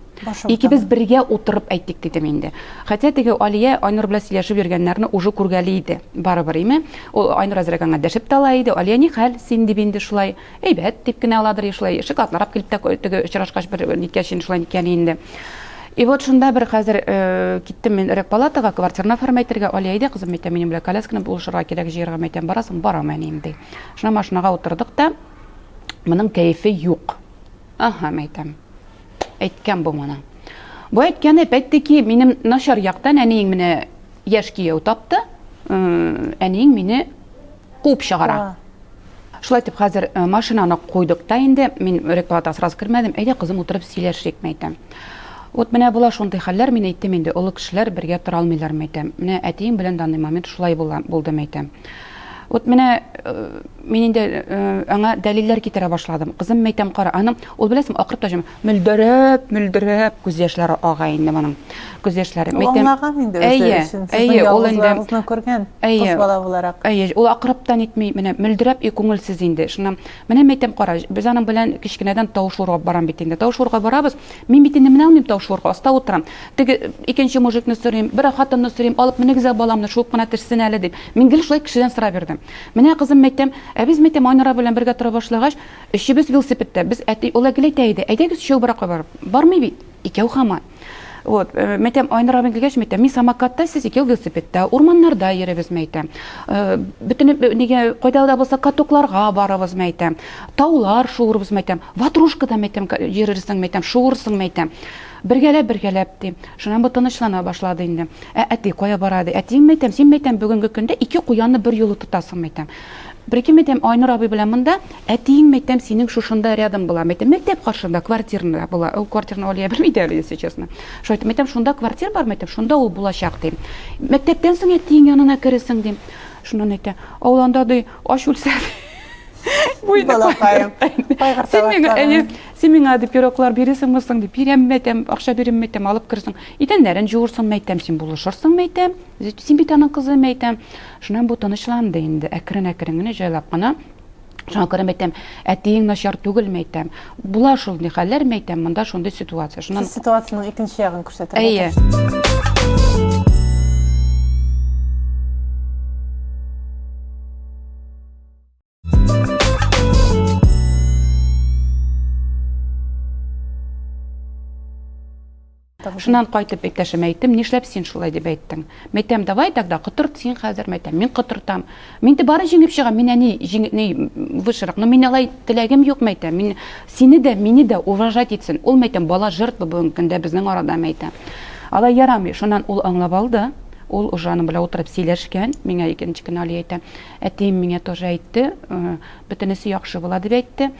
Икебез бергә утырып әйттек дидем инде. Хотя теге Алия Айнур белән сөйләшеп йөргәннәрне уже күргәли иде. Барыбер име. Ул Айнур әзрәк аңа дәшеп тә ала иде. Алия ни хәл син дип инде шулай. Әйбәт дип кенә аладыр, шулай шоколадлар алып килеп тә теге очрашкач бер ниткәч инде шулай ниткән инде. И вот шунда бер хәзер э, киттем мин рек палатага, квартираны оформить итәргә. Алия әйдә, кызым, әйтәм, минем белән колясканы булышырга кирәк, җыярга, әйтәм, барасың, барам, әнием, ди. Шунда машинага утырдык та, моның кәефе юк. Аһа, әйтәм. Әйткән бу моны. Бу әйткән опять-таки минем начар яктан әниең менә яшь кияү тапты, әниең мине куып чыгара. Шулай итеп хәзер э, машинаны куйдык та инде, мин рекламада сразу кермәдем. Әйдә, кызым, утырып сөйләшик, мәйтәм. Вот менә була шундый хәлләр, мин әйттем инде, олы кешеләр бергә тора алмыйлар, мәйтәм. Менә әтиең белән данный момент шулай була, булды, мәйтәм. Вот менә э, мин инде э, аңа дәлилләр китерә башладым. Кызым, мәйтәм, кара, аның ул беләсең, акырып та җөрми. Мөлдерәп, мөлдерәп күз яшьләре ага инде моның. Күз яшьләре. Ул аңлаган инде үзе өчен. Сезнең ялгызлыгыгызны күргән кыз бала буларак. Әйе, ул акырып та нитми, менә мөлдерәп и күңелсез инде. Шуннан менә мәйтәм, кара, без аның белән кечкенәдән тау шуырга барам бит инде. Тау шуырга барабыз. Мин бит инде менә алмыйм тау шуырга, аста утырам. Теге икенче мужикны сорыйм, бер хатынны сорыйм, алып менегез баламны, шуып кына төшсен әле дип. Мин гел шулай кешедән сорап йөрдем. Менә кызым мәйтәм, ә без мәйтәм Айнура белән бергә тора башлагач, өчебез велосипедта. Без әти, ул гел әйтә иде, әйдәгез өчәү барак барып. Бармый бит, икәү һаман. Вот, э, мәйтәм, Айнур абый килгәч, мәйтәм, мин самокатта, сез икәү велосипедта, урманнарда йөрибез, мәйтәм. Э, бөтен э, нигә кайда да булса катокларга барабыз, мәйтәм. Таулар шуырбыз, мәйтәм. Ватрушкада, мәйтәм, йөрерсең, мәйтәм, шуырсың, мәйтәм. Бергәләп, бергәләп, ди. Шуннан бу тынычлана башлады инде. Ә әти кая бара, ди. Әтиең, мәйтәм, син, мәйтәм, бүгенге көндә ике куянны бер юлы тотасың, мәйтәм. Прикинь, мәйтәм, Айнур абый белән монда, әтиең, мәйтәм, синең шушында рядом була. Мәйтәм, мәктәп каршында квартирында була. Ул квартирны Алия белми дә әле, если честно. Шулай итеп, мәйтәм, шунда квартир бар, мәйтәм, шунда ул булачак, дим. Мәктәптән соң әтиең янына керерсең, дим. Шуннан әйтә, ул анда, ди, ач үлсә, Бу инде Балакаем. Кайгырта Син миңа, әйе, син миңа дип пироглар бирәсеңме соң дип, бирәм, мәйтәм, акча бирәм, мәйтәм, алып керсең. Идәннәрен җуырсың, мәйтәм, син булышырсың, мәйтәм. Син бит аның кызы, мәйтәм. Шуннан бу тынычланды инде, әкрен-әкрен генә, җайлап кына. Шуңа күрә мәйтәм, әтиең начар түгел, мәйтәм. Була шундый хәлләр, мәйтәм, монда шундый ситуация. Шуннан Сез ситуациянең икенче ягын күрсәтергә Әйе. Шуннан кайтып иптәшемә әйттем, нишләп син шулай дип әйттең? Мәйтәм, давай тогда котырт син хәзер, мәйтәм, мин котыртам. Мин дә бары җиңеп чыгам, мин әни җиң, ни, высшерак, но мин алай теләгем юк, мәйтәм. Мин сине дә, мине дә уважать итсен. Ул мәйтәм, бала жертва бүгенге көндә безнең арада, мәйтәм. Алай ярамый. Шуннан ул аңлап алды. Ул уже аның белән утырып сөйләшкән. Миңа икенче көнне Алия әйтә, әтием миңа тоже әйтте, э, бөтенесе яхшы була дип әйтте.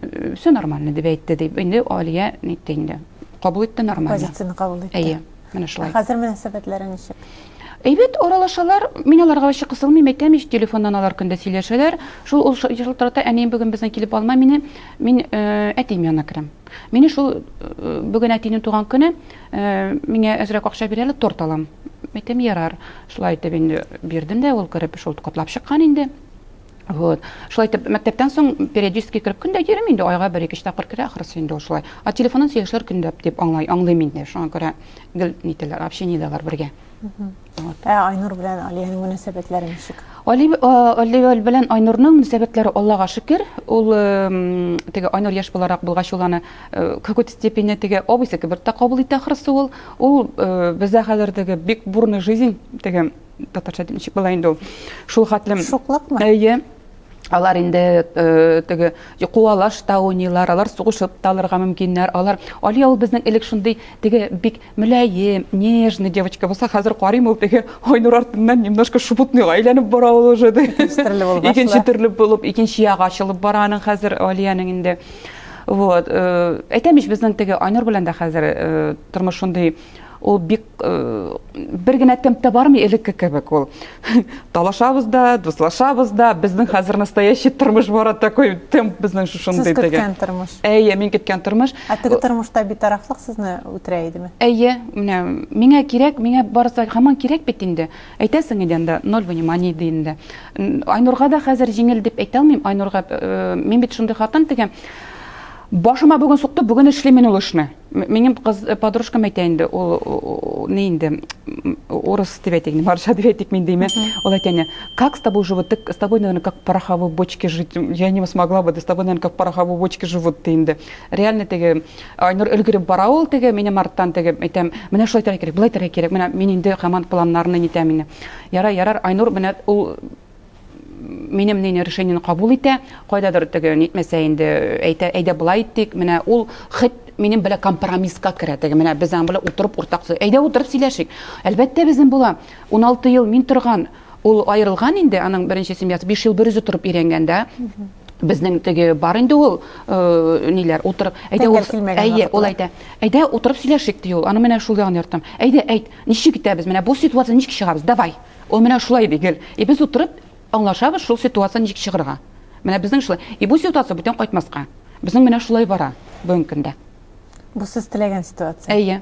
Э, все нормально дип әйтте дип. Инде Алия нитте инде. Кабул итте нормально. Позицияне кабул итте. Әйе, менә шулай. Ә хәзер мөнәсәбәтләре ничек? Әйбәт аралашалар. Мин аларга вообще кысылмыйм, әйтәм ич, телефоннан алар көндә сөйләшәләр. Шул ул шылтырата, әнием бүген безнең килеп алма мине, мин э, әтием янына керәм. Мине шул э, бүген әтинең туган көне, э, миңа әзрәк акча бир әле, торт алам. Әйтәм, ярар. Шулай итеп инде бирдем дә, ул кереп шул котлап чыккан инде. Вот. Шулай итеп, мәктәптән соң периодически кереп көндә йөрим инде, айга бер-ике тапкыр керә ахрысы инде ул шулай. А телефоннан сөйләшәләр көндә дип аңлай, аңлыйм инде. Шуңа күрә гел нитәләр, общениедә алар бергә. Вот. Ә Айнур белән Алиянең мөнәсәбәтләре ничек? Али, Али белән Айнурның мөнәсәбәтләре Аллага шөкер, ул теге Айнур яшь буларак булгач, ул аны какой-то степени теге абыйсы кебек тә кабул итә ахрысы ул. Ул бездә хәзер теге бик бурный жизнь, теге татарча ничек була инде ул шул хәтлем шуклыкмы әйе алар инде э, теге куалаш та уйныйлар алар сугышып та алырга мөмкиннәр алар алия ул безнең элек шундый теге бик мөлаем нежный девочка булса хәзер карыйм ул теге айнур артыннан немножко шубутныйга әйләнеп бара ул уже икенче төрле булып икенче ягы ачылып бара аның хәзер алиянең инде вот э, әйтәм ич безнең теге айнур белән дә хәзер э, тормыш шундый. Ул бик э, бер генә темпта бармый элекке кебек ул. Талашабыз да, дуслашабыз да. Безнең хәзер настоящий тормыш бара, такой темп безнең шушындый Сез көткән тормыш. Әйе, мин көткән тормыш. Ә теге тормышта битарафлык сезне үтерә идеме? Әйе, менә миңа кирәк, миңа барысы һаман кирәк бит инде. Әйтәсең инде анда ноль внимания ди инде. Айнурга да хәзер җиңел дип әйтә алмыйм. Айнурга э, мин бит шундый хатын теге башыма бүген сукты, бүген эшлим мин ул эшне. Минем кыз э, подружкам әйтә инде, ул не инде урыс дип әйтик, марша дип әйтик мин димә. Ул әйтә инде, как с тобой живут? Ты с тобой, наверное, как в пороховой бочке жить. Я не смогла бы, ты с тобой, наверное, как в пороховой бочке живут ди инде. Реально теге Айнур өлгереп бара ул теге минем арттан теге әйтәм, менә шулай итәргә кирәк, болай итәргә кирәк. Менә мин инде һаман планнарны нитәм инде. Ярар, ярар, Айнур менә ул минем нинди решениене кабул итә, кайдадыр теге нитмәсә инде әйтә, әйдә болай итик, менә ул хет минем белән компромисска керә теге, менә без аның белән утырып уртак, әйдә утырып сөйләшик. Әлбәттә безнең була. 16 ел мин торган, ул аерылган инде, аның беренче семьясы 5 ел берүзе торып өйрәнгән дә. Безнең теге бар инде ул э, ниләр утырып, әйдә ул, әйе, ул әйтә, әйдә утырып сөйләшик ди ул. Аны менә шул ягын яратам. Әйдә әйт, ничек итәбез? Менә бу ситуация ничек чыгабыз? Давай. Ул менә шулай ди гел. И без утырып аңлашабыз шул ситуация ничек чыгарга. Менә безнең шулай. И бу ситуация бүтән кайтмаска. Безнең менә шулай бара бүгенге көндә. Бу сез теләгән ситуация. Әйе.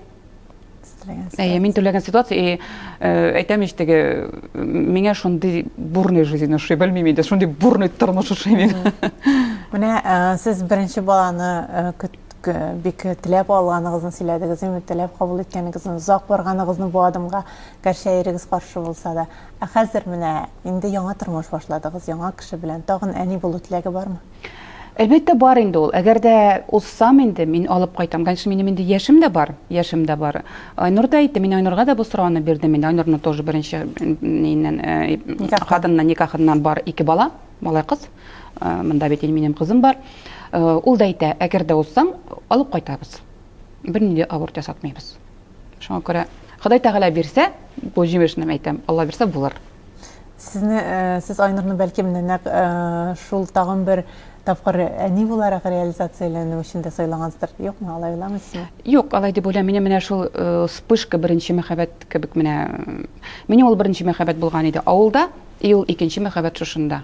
Әйе, мин теләгән ситуация. И э, әйтәм ич теге, миңа шундый бурный жизнь ошый, белмим инде, шундый бурный тормыш ошый миңа. Менә э, сез беренче баланы э, көт бик теләп алганыгызны сөйләдегез, теләп кабул иткәнегезне, озак барганыгызны бу адымга. Гәрчә ирегез каршы булса да. Ә хәзер менә инде яңа тормыш башладыгыз, яңа кеше белән. Тагын әни булу теләге бармы? Әлбәттә, бар инде ул. Әгәр дә узсам инде, мин алып кайтам. Конечно, минем инде яшем дә бар, яшем дә бар. Айнур да әйтте, мин Айнурга да бу сорауны бирдем инде. Айнурның тоже беренче ниннән, э, хатыннан, никахыннан бар ике бала, малай кыз. Э, монда бит инде минем кызым бар. Э, ул да әйтә, әгәр дә узсаң, алып кайтабыз. Бернинди аборт ясатмыйбыз. Шуңа күрә Ходай Тәгалә бирсә, бу җимешне әйтәм, Алла бирсә булыр. Сезне, э, сез Айнурны бәлки менә нәкъ э, шул тагын бер тапкыр әни буларак реализацияләнү өчен дә сайлагансыздыр. Юкмы, алай уйламыйсызмы? Юк, алай дип уйлыйм. Минем менә шул э, вспышка беренче мәхәббәт кебек менә. Минем ул беренче мәхәббәт булган иде авылда, и ул икенче мәхәббәт шушында.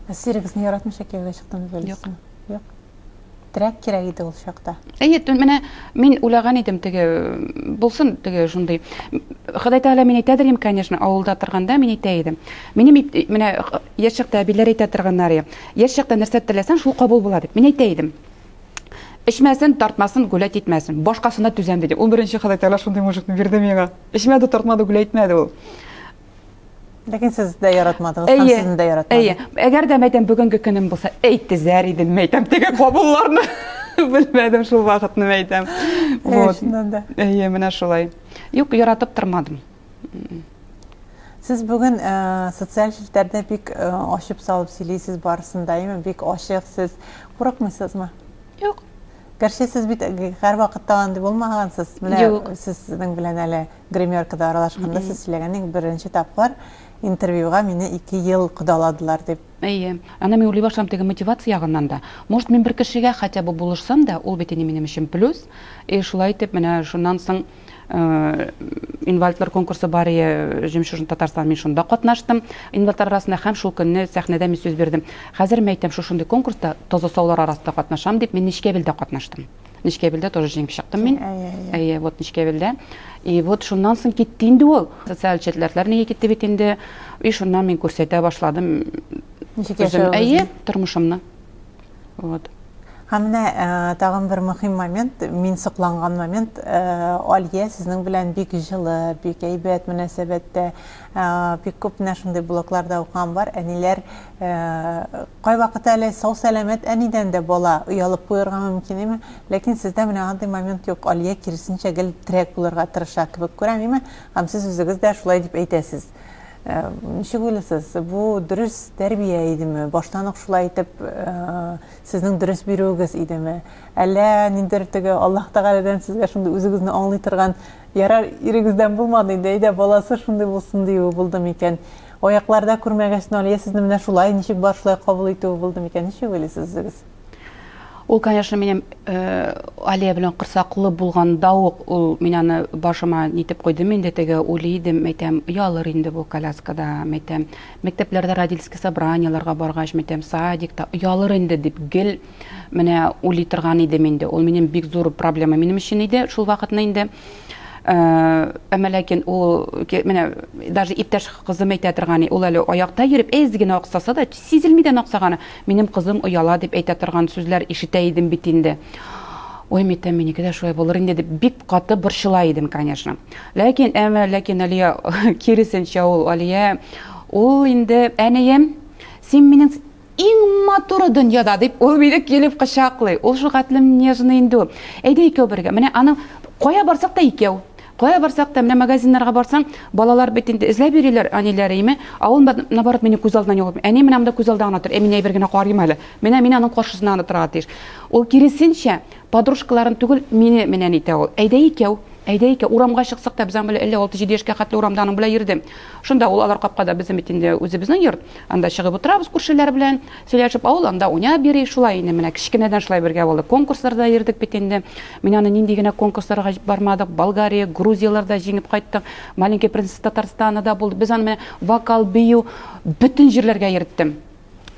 Ә сез ирегезне яратмыйча кияүгә чыктым дип уйлыйсызмы? Юк. Юк. Терәк кирәк иде ул чакта. Әйе, менә мин уйлаган идем, теге булсын, теге шундый. Ходай Тәгалә мин әйтәдер идем, конечно, авылда торганда мин әйтә идем. Минем менә яшь чакта әбиләр әйтә торганнар, яшь чакта нәрсә теләсәң, шул кабул була дип. Мин әйтә идем. Эчмәсен, тартмасын, гулять итмәсен. Башкасына түзәм диде. Ул беренче Ходай Тәгалә шундый мужикны бирде миңа. Эчмәде, тартмады, гулять итмәде ул. Ләкин сез дә яратмадыгыз һәм сезне дә яратмады. Әйе. Әгәр дә мәйтәм бүгенге көнем булса, әй тезәр идем, мәйтәм теге кабулларны. Белмәдем шул вакытны мәйтәм. Вот. Чыннан да. Әйе, менә шулай. Юк, яратып тормадым. Сез бүген э, социаль челтәрдә бик э, ачып салып сөйлисез барысын да, әйеме? Бик ачык сез. Курыкмыйсызмы? Юк. Гәрчә сез бит һәрвакытта андый булмагансыз. Менә Юк. сезнең белән әле гримеркада аралашканда сез сөйләгән беренче тапкыр интервьюга мине 2 ел кодаладылар дип. Әйе. Аны мин уйлый башлам теге мотивация ягыннан да. Может, мин бер кешегә хотя бы булышсам да, ул бит инде минем өчен плюс. И шулай итеп, менә шуннан соң э, инвалидлар конкурсы бар ие, Жемчужина Татарстан, мин шунда катнаштым. Инвалидлар арасында һәм шул көнне сәхнәдә мин сүз бирдем. Хәзер мин әйтәм, шушындый конкурста таза саулар арасында катнашам дип, мин Нечкәбилдә катнаштым. Нечкәбилдә тоже җиңеп чыктым мин. Әйе, вот Нечкәбилдә. И вот шуннан соң китте инде ул. Социаль челтәрләр нигә китте бит инде. И шуннан мин күрсәтә башладым. Ничек яшәвегезне? Әйе, тормышымны. Вот. Һәм менә э, тагын бер мөһим момент, мин сокланган момент, э, Алия сезнең белән бик җылы, бик әйбәт мөнәсәбәттә, э, бик күп менә шундый блогларда укыган бар, әниләр кайвакыт әле сау-сәламәт әнидән дә бала оялып куярга мөмкин, име? Ләкин сездә менә андый момент юк. Алия киресенчә гел терәк булырга тырыша кебек күрәм, име? Һәм сез үзегез дә шулай дип әйтәсез. Ничек уйлыйсыз, бу дөрес тәрбия идеме? Баштан ук шулай итеп сезнең дөрес бирүегез идеме? Әллә ниндидер теге Аллаһ Тәгаләдән сезгә шундый үзегезне аңлый торган, ярар, ирегездән булмады инде, әйдә, баласы шундый булсын диюе булды микән? Аякларда күрмәгәч, Налия сезне менә шулай, ничек бар шулай кабул итүе булды микән? Ничек уйлыйсыз үзегез? Ул, конечно, минем Алия белән корсаклы булганда ук ул мин аны башыма нитеп куйдым инде, теге уйлый идем, әйтәм, оялыр инде бу коляскада, әйтәм, мәктәпләрдә родительский собраниеләргә баргач, әйтәм, садикта оялыр инде дип гел менә уйлый торган идем инде. Ул минем бик зур проблема минем өчен иде шул вакытны инде. Әмма ләкин ул менә даже иптәш кызым әйтә торган, ул әле аякта йөреп, әз генә аксаса да, сизелми дә аксаганы, минем кызым ояла дип әйтә торган сүзләр ишетә идем бит инде. Ой, мәйтәм, минеке дә шулай булыр инде дип бик каты борчыла идем, конечно. Ләкин, әмма ләкин Алия киресенчә ул Алия, ул инде әнием, син минем Иң матуры дөньяда, дип, ул мине килеп кочаклый. Ул шулхәтлем нежный инде ул. Әйдә икәү бергә. Менә аның кая барсак та икәү. Кая барсак та, менә магазиннарга барсаң, балалар бит инде эзләп йөриләр әниләре, име? Ә ул, наоборот, мине күз алдыннан югалып. Әни менә монда күз алдында гына тор. Ә мин әйбер генә карыйм әле. Менә мин аның каршысында гына торырга тиеш. Ул киресенчә, подружкаларын түгел, мине менә нитә ул. Әйдә икәү. Әйдә икәү. Урамга чыксак та, без аның белән әллә 6-7 яшькә хәтле урамда аның белән йөрдем. Шунда ул алар капкада безнең бит инде үзебезнең йорт. Анда чыгып утырабыз күршеләр белән, сөйләшеп, авыл анда уйнап йөри, шулай инде менә кечкенәдән шулай бергә булдык. Конкурсларда йөрдек бит инде. Мин аны нинди генә конкурсларга бармадык. Болгария, Грузияләрдә җиңеп кайттык. Маленький принцесса Татарстана да булды. Без аны менә вокал, бию бөтен җирләргә йөрттем.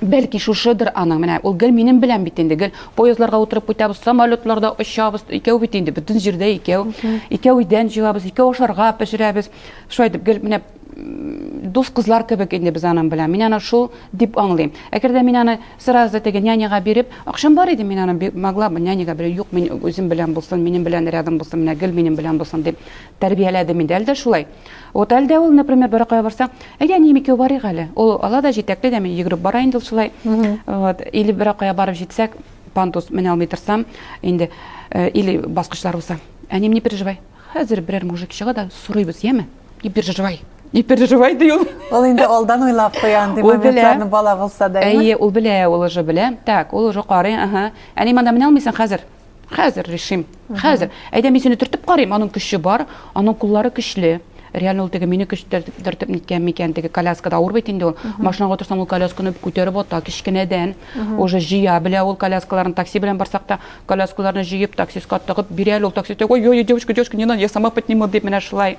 Бәлки шушыдыр аның, менә ул гел минем белән бит инде, гел поездларга утырып китәбез, самолетларда очабыз, икәү бит инде, бөтен җирдә икәү. Икәү идән җыябыз, икәү ашарга пешерәбез. Шулай итеп гел менә дус кызлар кебек инде без аның белән. Мин аны шул дип аңлыйм. Әгәр дә мин аны сразу теге няняга биреп, акчам бар иде, мин аны могла бы няняга биреп, юк, мин үзем белән булсын, минем белән рядом булсын, менә гел минем белән булсын дип тәрбияләдем инде. Әле дә шулай. Вот әле дә ул, например, бер кая барса, әйдә, әнием икәү барыйк әле. Ул ала да җитәкли дә, мин йөгереп бара инде ул шулай. Вот. Или бер кая барып җитсәк, пандус менә алмый торсам, инде э, или баскычлар булса, әнием, не переживай. Хәзер берәр мужик чыга да сорыйбыз, яме? Не переживай. Не переживай, ди ул. Ул инде алдан уйлап куя андый моментларны бала булса да. Әйе, ул белә, ул уже белә. Так, ул уже карый, ага. Әнием, анда менә алмыйсың хәзер. Хәзер решим. Хәзер. Әйдә мин сине төртеп карыйм, аның көче бар, аның куллары көчле. Реально ул теге мине көч төртеп ниткән микән, теге коляскада авыр бит инде ул. Машинага утырсаң, ул колясканы күтәреп ата кечкенәдән. Уже җыя белә ул коляскаларын. Такси белән барсак та, коляскаларны җыеп, таксистка тыгып бирә әле ул таксист. Ой, ой, девушка, девушка, не надо, я сама подниму, дип менә шулай.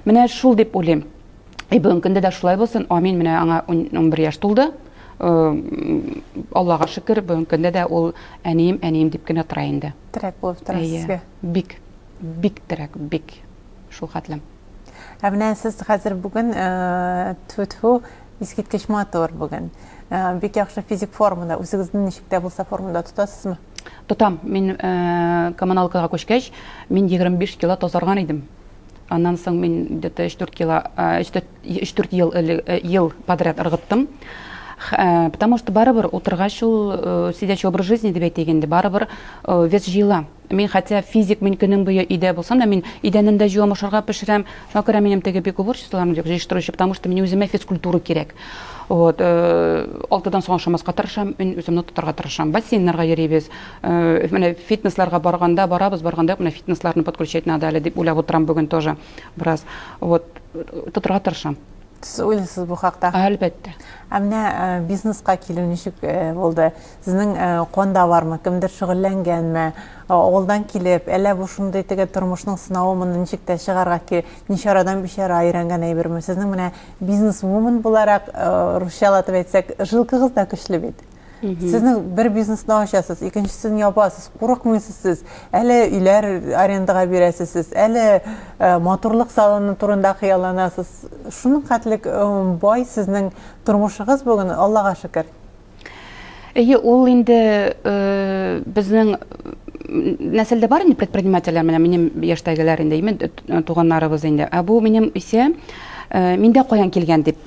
Менә шул дип уйлыйм. И бүгенге көндә дә шулай булсын. Амин, менә аңа 11 яшь тулды. Аллага шөкер, бүгенге көндә дә ул әнием, әнием дип кенә тора инде. Терәк булып тора сезгә. Бик, бик терәк, бик. Шул хәтлем. Ә менә сез хәзер бүген тфү-тфү, искиткеч матур бүген. Бик яхшы физик формада. Үзегезне ничек тә булса формада тотасызмы? Тотам. Мин коммуналкага күчкәч, мин 25 кило тазарган идем. Аннан соң мин где-то 3-4 кило, 3-4 ел, ел подряд ыргыттым. Потому что барыбер утыргач ул сидячий образ жизни дип әйтик инде, барыбер вес җыела. Мин хотя физик, мин көнем буе өйдә булсам да, мин идәнен дә җуам, ашарга пешерәм. Шуңа күрә минем теге бик уборщицаларым юк, җыештыручы, потому что мин үземә физкультура кирәк. Вот, алтыдан соң ашамаска тырышам, мин үземне тотарга тырышам. Бассейннарга йөрибез. Менә фитнесларга барганда барабыз, барганда юк, менә фитнесларны подключать надо әле дип уйлап утырам бүген тоже бераз. Вот, тотарга тырышам. Сез уйлыйсыз бу хакта? Әлбәттә. Ә менә бизнеска килү ничек булды? Сезнең канда бармы? Кемдер шөгыльләнгәнме? Авылдан килеп, әллә бу шундый теге тормышның сынавы, моны ничек тә чыгарга кирәк, ничарадан бичара өйрәнгән әйберме? Сезнең менә бизнес-вумен буларак, русчалатып әйтсәк, жилкагыз да көчле бит. Сезнең бер бизнесны ачасыз, икенчесен ябасыз, курыкмыйсыз сез. Әле өйләр арендага бирәсез сез, әле э, матурлык салоны турында хыялланасыз. Шуның хәтлек э, бай сезнең тормышыгыз бүген, Аллага шөкер. Әйе, ул инде э, безнең нәселдә бар инде предпринимательләр, менә минем яшьтәгеләр инде, име туганнарыбыз инде. Ә бу минем исә миндә каян килгән дип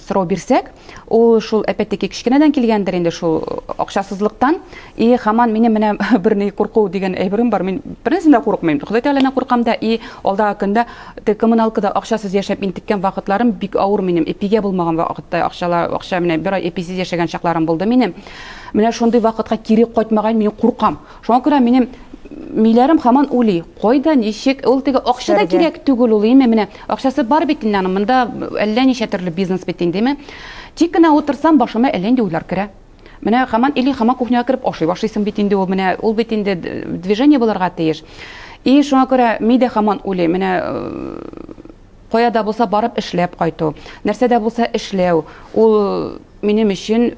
сорау бирсәк, Ул шул опять-таки кечкенәдән килгәндер инде шул акчасызлыктан. И һаман минем менә бер ни курку дигән әйберем бар. Мин бернәрсәдән дә курыкмыйм. Ходай Тәгаләдән куркам да и алдагы көндә теге коммуналкада акчасыз яшәп интеккән вакытларым бик авыр минем. Эпигә булмаган вакытта акчалар, акча менә бер ай эписез яшәгән чакларым булды минем. Менә шундый вакытка кире кайтмагай мин куркам. Шуңа күрә минем миләрем һаман уйлый, кайда, ничек, ул теге акча да кирәк түгел ул, име, менә акчасы бар бит инде аның, монда әллә ничә төрле бизнес бит инде, име. Тик кенә утырсам, башыма әллә нинди уйлар керә. Менә һаман или һаман кухняга кереп ашый башлыйсың бит инде ул, менә ул бит инде движение булырга тиеш. И шуңа күрә ми дә һаман уйлый, менә кая да булса барып эшләп кайту, нәрсә дә булса эшләү, ул минем өчен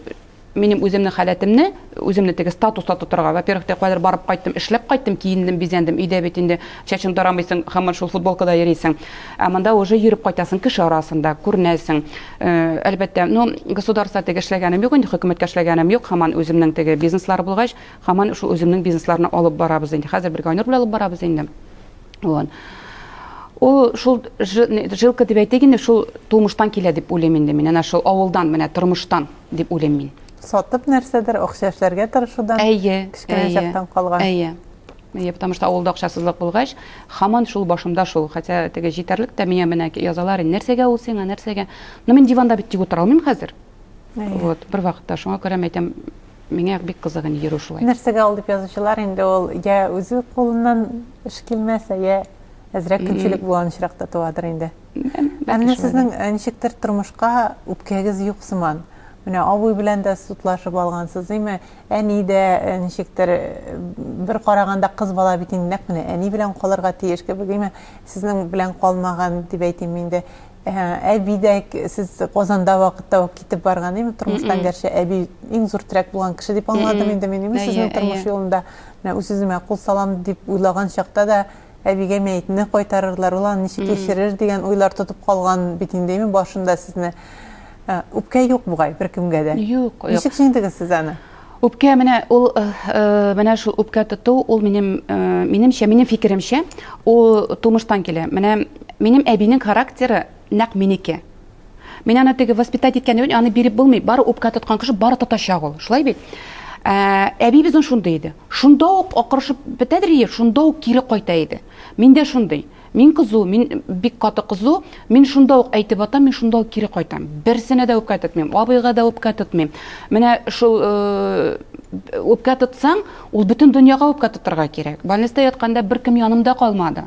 минем үземнең халәтемне, үземне теге статуста тотарга. Во-первых, теге каядыр барып кайттым, эшләп кайттым, киендем, бизәндем. Өйдә бит инде чәчең тарамыйсың, һаман шул футболкада йөрисең. Ә монда уже йөреп кайтасың, кеше арасында күренәсең. Э, әлбәттә, ну, государство теге эшләгәнем юк инде, хөкүмәткә эшләгәнем юк. Һаман үземнең теге бизнеслар булгач, һаман шул үземнең бизнесларны алып барабыз инде. Хәзер бергә Айнур белән алып барабыз инде. Вот. Ул шул жилка дип әйтик инде, шул тумыштан килә дип уйлыйм инде мин. Әнә шул авылдан, менә тормыштан дип уйлыйм мин. Сатып нәрсәдер, акча эшләргә тырышудан әйе, кечкенә әйе, чактан калган. Әйе. Әйе, потому что авылда акчасызлык булгач, һаман шул башымда шул. Хотя теге җитәрлек тә миңа менә язалар, нәрсәгә ул сиңа, нәрсәгә? Но мин диванда бит тик утыра алмыйм хәзер. Әйе. Вот, бер вакытта шуңа күрә әйтәм, миңа бик кызык инде йөрү шулай. Нәрсәгә ул дип язучылар инде ул я үзе кулыннан эш килмәсә, я әзрәк көнчелек булган очракта туадыр инде. Ә менә сезнең э, ничектер тормышка үпкәгез юк сыман. Менә абый белән дә судлашып алгансыз, димме? Әни дә э, ничектер э, бер караганда кыз бала бит инде нәкъ менә әни белән калырга тиеш кебек, димме? Сезнең белән калмаган дип әйтим инде. Әби дә сез Казанда вакытта ук китеп барган, әйме, тормыштан, гәрчә әби иң зур терәк булган кеше дип аңладым инде мин, әйме, сезнең тормыш юлында. Менә үз-үземә кул салам дип уйлаган чакта да әбигә мәетне кайтарырлар, ул аны ничек кичерер дигән уйлар тотып калган бит инде, әйме, башында сезне. Үпкә юк бугай беркемгә дә. Юк, юк. Ничек җиңдегез сез аны? Үпкә менә ул менә шул үпкә тоту ул минем минемчә, минем фикеремчә, ул тумыштан килә. Менә минем әбинең характеры нәкъ минеке. Мин аны теге воспитать иткән аны биреп булмый. Бары үпкә тоткан кеше бары тотачак ул. Шулай бит? Әби безнең шундый иде. Шунда ук акырышып бетәдер ие, шунда ук кире кайта иде. Мин дә шундый. Мин кызу, мин бик каты кызу, мин шунда ук әйтеп атам, мин шунда ук кире кайтам. Берсенә дә үпкә тотмыйм, абыйга да үпкә тотмыйм. Менә шул э, үпкә тотсаң, ул бөтен дөньяга үпкә тотарга кирәк. Больниста ятканда беркем янымда калмады.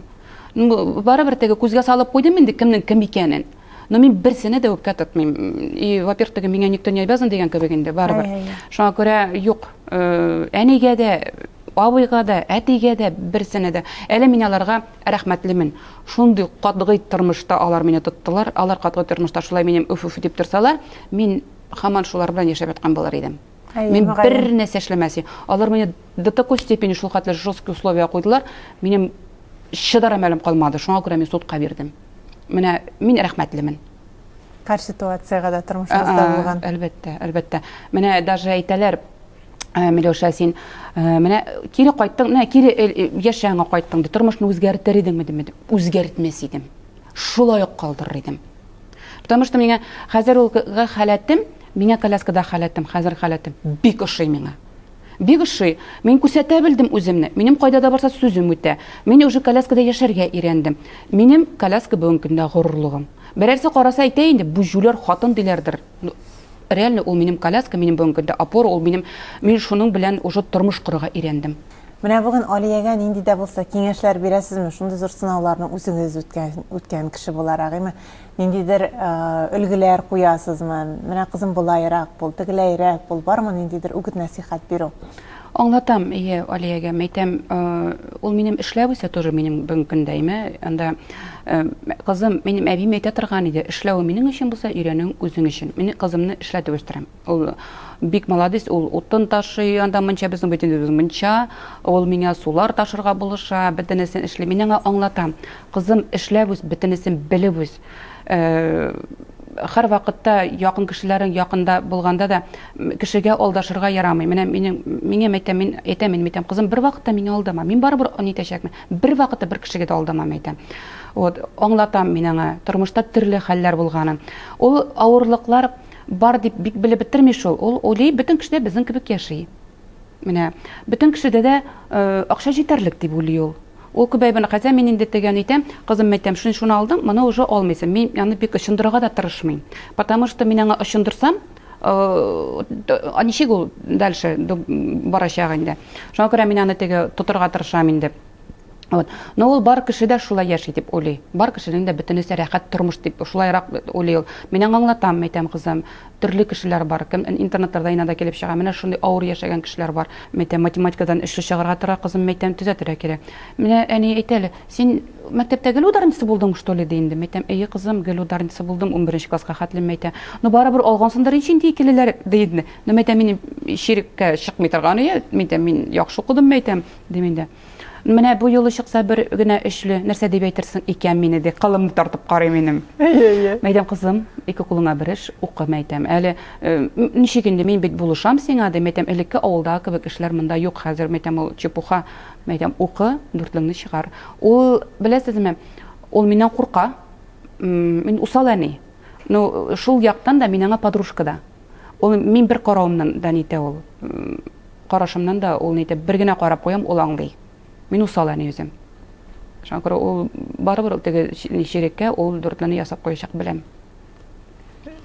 Ну, барыбер теге күзгә салып куйдым инде кемнең кем икәнен. Но мин берсенә дә үпкә тотмыйм. И, во-первых, теге миңа никто не обязан дигән кебек инде, барыбер. Шуңа күрә юк, э, әнигә дә Абыйга да, әтигә дә, берсенә дә. Әле мин аларга рәхмәтлемен. Шундый катгый тормышта алар мине тоттылар. Алар катгый тормышта шулай минем өф-өф дип торсалар, мин һаман шулар белән яшәп яткан булыр идем. Әйе, Мин мөгаен. бер нәрсә эшләмәс идем. Алар мине до такой степени шул хәтле жесткий условия куйдылар, минем чыдар әмәлем калмады. Шуңа күрә мин судка бирдем. Менә мин рәхмәтлемен. Һәр ситуациягә дә тормышыгызда булган. Әлбәттә, әлбәттә. Менә даже әйтәләр, Э, Миләүшә, син э, менә кире кайттың, менә кире э, яшь чагыңа кайттың, ди, тормышны үзгәртер идеңме дим, үзгәртмәс идем. Шулай ук калдырыр идем. Потому что миңа хәзер ул халәтем, миңа коляскада халәтем, хәзер халәтем бик ошый миңа. Бик ошый. Мин күрсәтә белдем үземне. Минем кайда да барса сүзем үтә. Мин уже коляскада яшәргә өйрәндем. Минем коляска бүгенге көндә горурлыгым. Берәрсе караса әйтә инде, бу җүләр хатын диләрдер. Реально ул минем коляска, минем бүгенге көндә опора, ул минем, мин шуның белән уже тормыш корырга өйрәндем. Менә бүген Алиягә нинди дә булса киңәшләр бирәсезме? Шундый зур сынауларны үзегез үткән, үткән кеше буларак, әйме? Ниндидер өлгеләр куясызмы? Менә кызым болайрак бул, тегеләйрәк бул, бармы ниндидер үгет-нәсыйхәт бирү? Аңлатам, ие, Алиягә, мәйтәм, ул минем эшләп үсә тоже минем бүгенге көндә, әйме? Анда, кызым, минем әбием әйтә торган иде, эшләве минем өчен булса, өйрәнүең үзең өчен. Мин кызымны эшләтеп үстерәм. Ул бик молодец, ул утын ташый, анда мунча безнең бит инде безнең мунча, ул миңа сулар ташырга булыша, бөтенесен эшли. Мин аңа аңлатам, кызым, эшләп үс, бөтенесен белеп үс. Һәр вакытта якын кешеләрең якында булганда да кешегә алдашырга ярамый. Менә минем миңа әйтәм, мин әйтәм, мин әйтәм, кызым, бер вакытта миңа алдама. Мин барыбер нитәчәкмен. Бер вакытта бер кешегә дә алдамам, әйтәм. Вот, аңлатам мин аңа, тормышта төрле хәлләр булганын. Ул авырлыклар бар дип бик белеп бетерми шул. Ул уйлый, бөтен кеше дә безнең кебек яши. Менә бөтен кешедә дә акча җитәрлек дип уйлый ул. Ул күп әйберне, хотя мин инде тегән итәм, кызым әйтәм, шуны шуны алдың, моны уже алмыйсың. Мин аны бик очындырырга да тырышмыйм. Потому что мин аңа очындырсам, ничек ул дальше барачак инде. Шуңа күрә мин аны теге тотырга тырышам инде. Вот. Но ул бар кеше дә шулай яши дип уйлый. Бар кешенең дә бөтенесе рәхәт тормыш дип шулайрак уйлый ул. Мин аңа аңлатам, әйтәм, кызым, төрле кешеләр бар. Кем интернетларда инада килеп чыга. Менә шундый авыр яшәгән кешеләр бар. Мәйтәм, математикадан өчле чыгарга тора, кызым, мәйтәм, төзәтергә кирәк. Менә әни әйтә әле, син мәктәптә гел ударница булдың, что ли, ди инде. Мәйтәм, әйе, кызым, гел ударница булдым, унберенче класска хәтле, мәйтәм. Ну, барыбер алгансыңдыр ич инде икелеләр, ди инде. Ну, мәйтәм, мин чиреккә чыкмый торган, мәйтәм, мин яхшы укыдым, мәйтәм, дим инде. Менә бу юлы чыкса бер генә өчле, нәрсә дип әйтерсең икән мине, ди, кылымны тартып карый минем. Әйе, әйе. Мәйтәм, кызым, ике кулыңа бер эш, укы, мәйтәм. Әле э, ничек инде, мин бит булышам сиңа, ди, мәйтәм, элекке авылдагы кебек эшләр монда юк хәзер, мәйтәм, ул чепуха, мәйтәм, укы, дүртлеңне чыгар. Ул, беләсезме, ул миннән курка. Мин усал әни. Ну, шул яктан да мин аңа подружка да. Ул мин бер каравымнан да нитә ул. Карашымнан да ул нитә, бер генә карап куям, ул аңлый. Мин усал әни үзем. Шуңа күрә ул барыбер теге чиреккә ул дүртлене ясап куячак, беләм.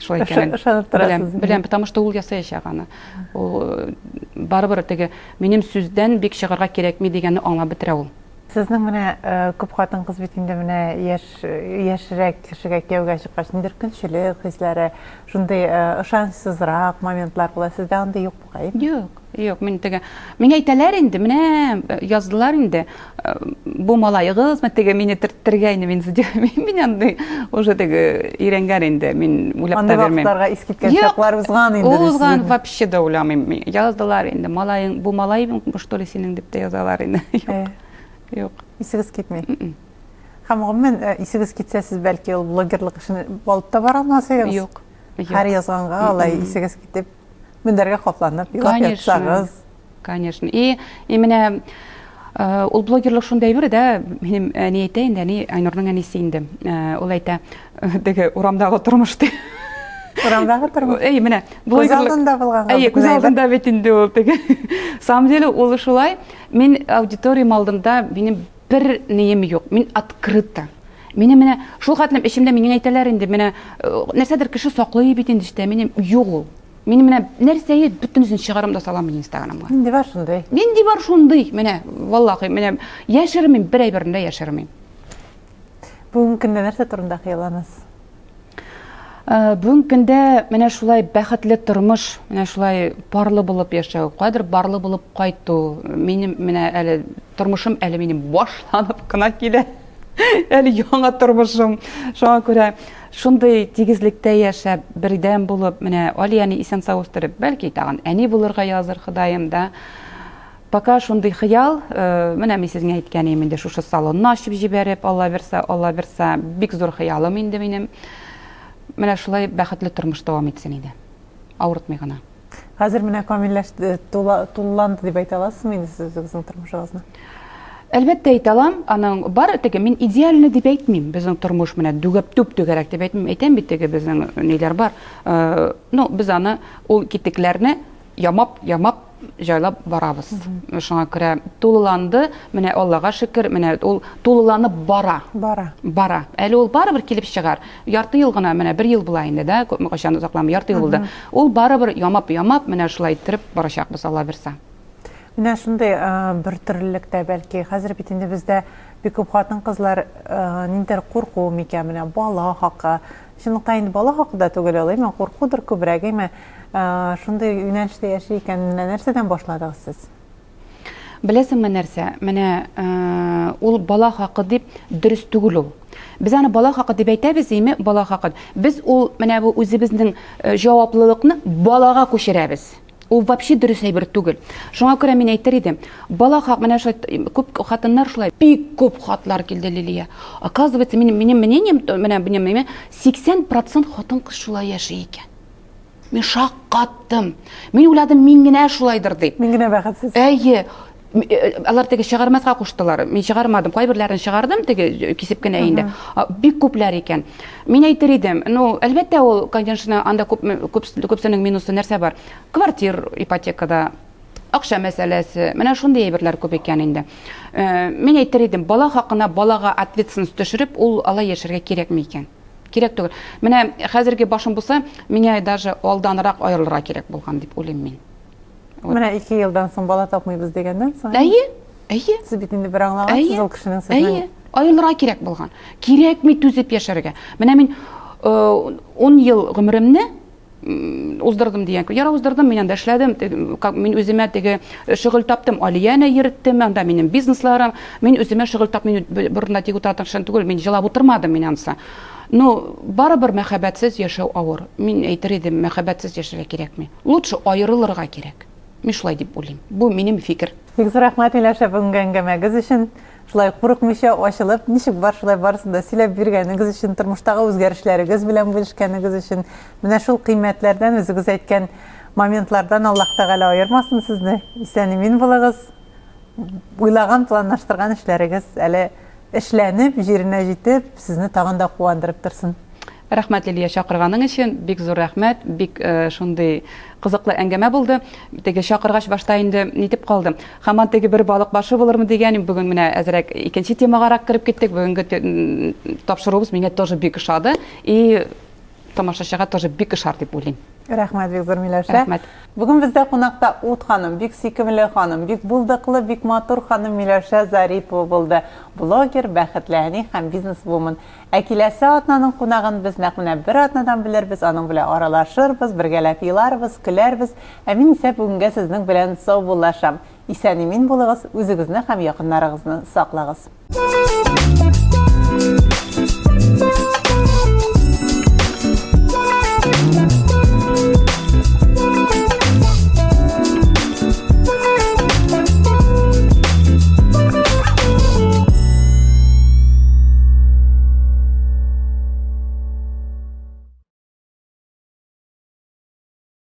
Шулай икәнен. Ышанып торасыз. Беләм, беләм, потому что ул ясаячак аны. Ул э, барыбер теге минем сүздән бик чыгарга кирәкми дигәнне аңлап бетерә ул. Сезнең менә э, күп хатын-кыз бит инде менә яшь яшьрәк кешегә кияүгә чыккач, ниндидер көнчелек хисләре, шундый э, ышанычсызрак моментлар була. Сездә андый юк бугай? Юк, юк, мин теге миңа әйтәләр инде, менә э, яздылар инде, бу малаегыз, менә теге мине төрттергә инде мин мин андый уже теге өйрәнгән инде, мин уйлап та бирмим. Андый вакытларга искиткән чаклар узган инде. Узган, вообще да уйламыйм. Яздылар инде, малаең, бу малай что ли синең дип тә язалар инде. Юк. Юк. Исегез китми. Һәм гомумән э, исегез китсә, сез бәлки ул блогерлык эшен алып та бара алмас идегез. Юк. Һәр язганга алай исегез китеп, мендәргә капланып, елап ятсагыз. Конечно. И, и менә э, ул блогерлык шундый әйбер дә, минем әни әйтә инде, әни Айнурның әнисе инде. Э, ул әйтә, теге урамдагы тормыш ди. Урамдагы тормыш. Әй, менә блогерлык. Күз алдында булган. Әйе, күз алдында бит инде ул теге. Самом деле ул шулай. Мин аудиториям алдында минем бер нием юк. Мин открыта. Минем менә шул хәтлем эчемдә миңа әйтәләр инде, менә э, нәрсәдер кеше саклый бит инде эчтә. Минем юк ул. Минем менә нәрсә есть, бөтенесен чыгарам да салам мин Инстаграмга. Нинди бар шундый? Нинди бар шундый? Менә, валлахи, менә яшермим, бер әйберне дә яшермим. Бүгенге көндә нәрсә турында хыялланасыз? Э, бүгенге көндә менә шулай бәхетле тормыш, менә шулай парлы булып яшәү, кайдыр барлы булып кайту. Минем менә әле тормышым әле минем башланып кына килә. Әле яңа тормышым. Шуңа күрә шундый тигезлектә яшәп, бердәм булып, менә Алияне исән-сау үстереп, бәлки тагын әни булырга языр Ходаем да. Пока шундый хыял, менә мин сезгә әйткән идем инде, шушы салонны ачып җибәреп, Алла бирсә, Алла бирсә, бик зур хыялым инде минем. Менә шулай бәхетле тормыш дәвам итсен иде. Авыртмый гына. Хәзер менә камилләште, тулыланды дип әйтә аласызмы инде сез үзегезнең тормышыгызны? Әлбәттә әйтә алам. Аның бар теге мин идеальный дип әйтмим. Безнең тормыш менә дүгәп түп түгәрәк дип әйтмим. Әйтәм бит теге безнең ниләр бар. Ну, без аны ул китекләрне ямап, ямап җайлап барабыз. Шуңа күрә тулыланды, менә Аллага шөкер, менә ул тулыланып бара. Бара. Бара. Әле ул барыбер килеп чыгар. Ярты ел гына, менә бер ел була инде, да, күпме кайчан озакламый, ярты ел булды. Ул барыбер ямап, ямап, менә шулай иттереп барачакбыз, Алла бирсә. Менә шундый бер төрлелектә бәлки хәзер бит инде бездә бик күп хатын-кызлар ниндидер курку микән, менә бала хакы, Чынлыкта инде бала хакы да түгел ул, әйме, куркудыр күбрәк, әйме. Шундый юнәлештә яши икән, менә нәрсәдән башладыгыз сез? Беләсеңме нәрсә? Менә ул бала хакы дип дөрес түгел ул. Без аны бала хакы дип әйтәбез, әйме, бала хакы. Без ул менә бу үзебезнең җаваплылыкны балага күчерәбез. Ул вообще дөрес әйбер түгел. Шуңа күрә мин әйтер идем, бала хак, менә шулай күп хатыннар шулай, бик күп хатлар килде, Лилия. Оказывается, минем, минем мнением, менә минем мнением, 80% хатын-кыз шулай яши икән. Мин шаккаттым. Мин уйладым, мин генә шулайдыр дип. Мин генә бәхетсез. Әйе. Э, алар теге чыгармаска куштылар. Мин чыгармадым. Кайберләрен чыгардым, теге кисеп кенә инде. Бик күпләр икән. Мин әйтер идем, ну, әлбәттә, ул, конечно, анда күп, күп, күпсенең минусы нәрсә бар? Квартир ипотекада, акча мәсьәләсе, менә шундый әйберләр күп икән инде. Э, мин әйтер идем, бала хакына балага ответственность төшереп, ул алай яшәргә кирәкме икән? Кирәк түгел. Менә хәзерге башым булса, миңа даже алданрак аерылырга кирәк булган дип уйлыйм мин. Вот. Менә ике елдан соң бала тапмыйбыз дигәннән соң. Әйе. Әйе. Сез бит инде бер аңлагансыз ул кешенең сезнең. Әйе. Аерылырга кирәк булган. Кирәкми түзеп яшәргә. Менә мин 10 ел гомеремне уздырдым дигән. Яра уздырдым, мин анда эшләдем. Мин үземә теге шөгыль таптым, Алияне йөрттем, анда минем бизнесларым. Мин үземә шөгыль тап, мин борында тик утыра торган түгел, мин җылап утырмадым мин ансы. Но барыбер мәхәббәтсез яшәү авыр. Мин әйтер идем, мәхәббәтсез яшәргә кирәкми. Лучше аерылырга кирәк. Мин шулай дип уйлыйм. Бу минем фикер. Бик зур рәхмәт, Миләүшә, бүгенге әңгәмәгез өчен. Шулай курыкмыйча, ачылып, ничек бар, шулай барысын да сөйләп биргәнегез өчен, тормыштагы үзгәрешләрегез белән бүлешкәнегез өчен. Менә шул кыйммәтләрдән, үзегез әйткән моментлардан Аллаһ Тәгалә аермасын сезне. Исән-имин булыгыз. Уйлаган, планлаштырган эшләрегез әле эшләнеп, җиренә җитеп, сезне тагын да куандырып торсын. Рәхмәт, Лилия, чакырганың өчен. Бик зур рәхмәт. Бик шундый кызыклы әңгәмә булды. Теге чакыргач башта инде нитеп калдым. Һаман теге бер балык башы булырмы дигән, бүген менә әзрәк икенче темагарак кереп киттек. Бүгенге тапшыруыбыз миңа тоже бик ошады. И тамашачыга тоже бик ошар дип уйлыйм. Рәхмәт бик зур, Миләүшә. Рәхмәт. Бүген бездә кунакта Ут ханым, бик сөйкемле ханым, бик булдыклы, бик матур ханым Миләүшә Зарипова булды. Блогер, бәхетле әни һәм бизнес-вумен. Ә киләсе атнаның кунагын без нәкъ менә бер атнадан белербез, аның белән аралашырбыз, бергәләп еларбыз, көләрбез. Ә мин исә бүгенгә сезнең белән саубуллашам. Исән-имин булыгыз, үзегезне һәм якыннарыгызны саклагыз.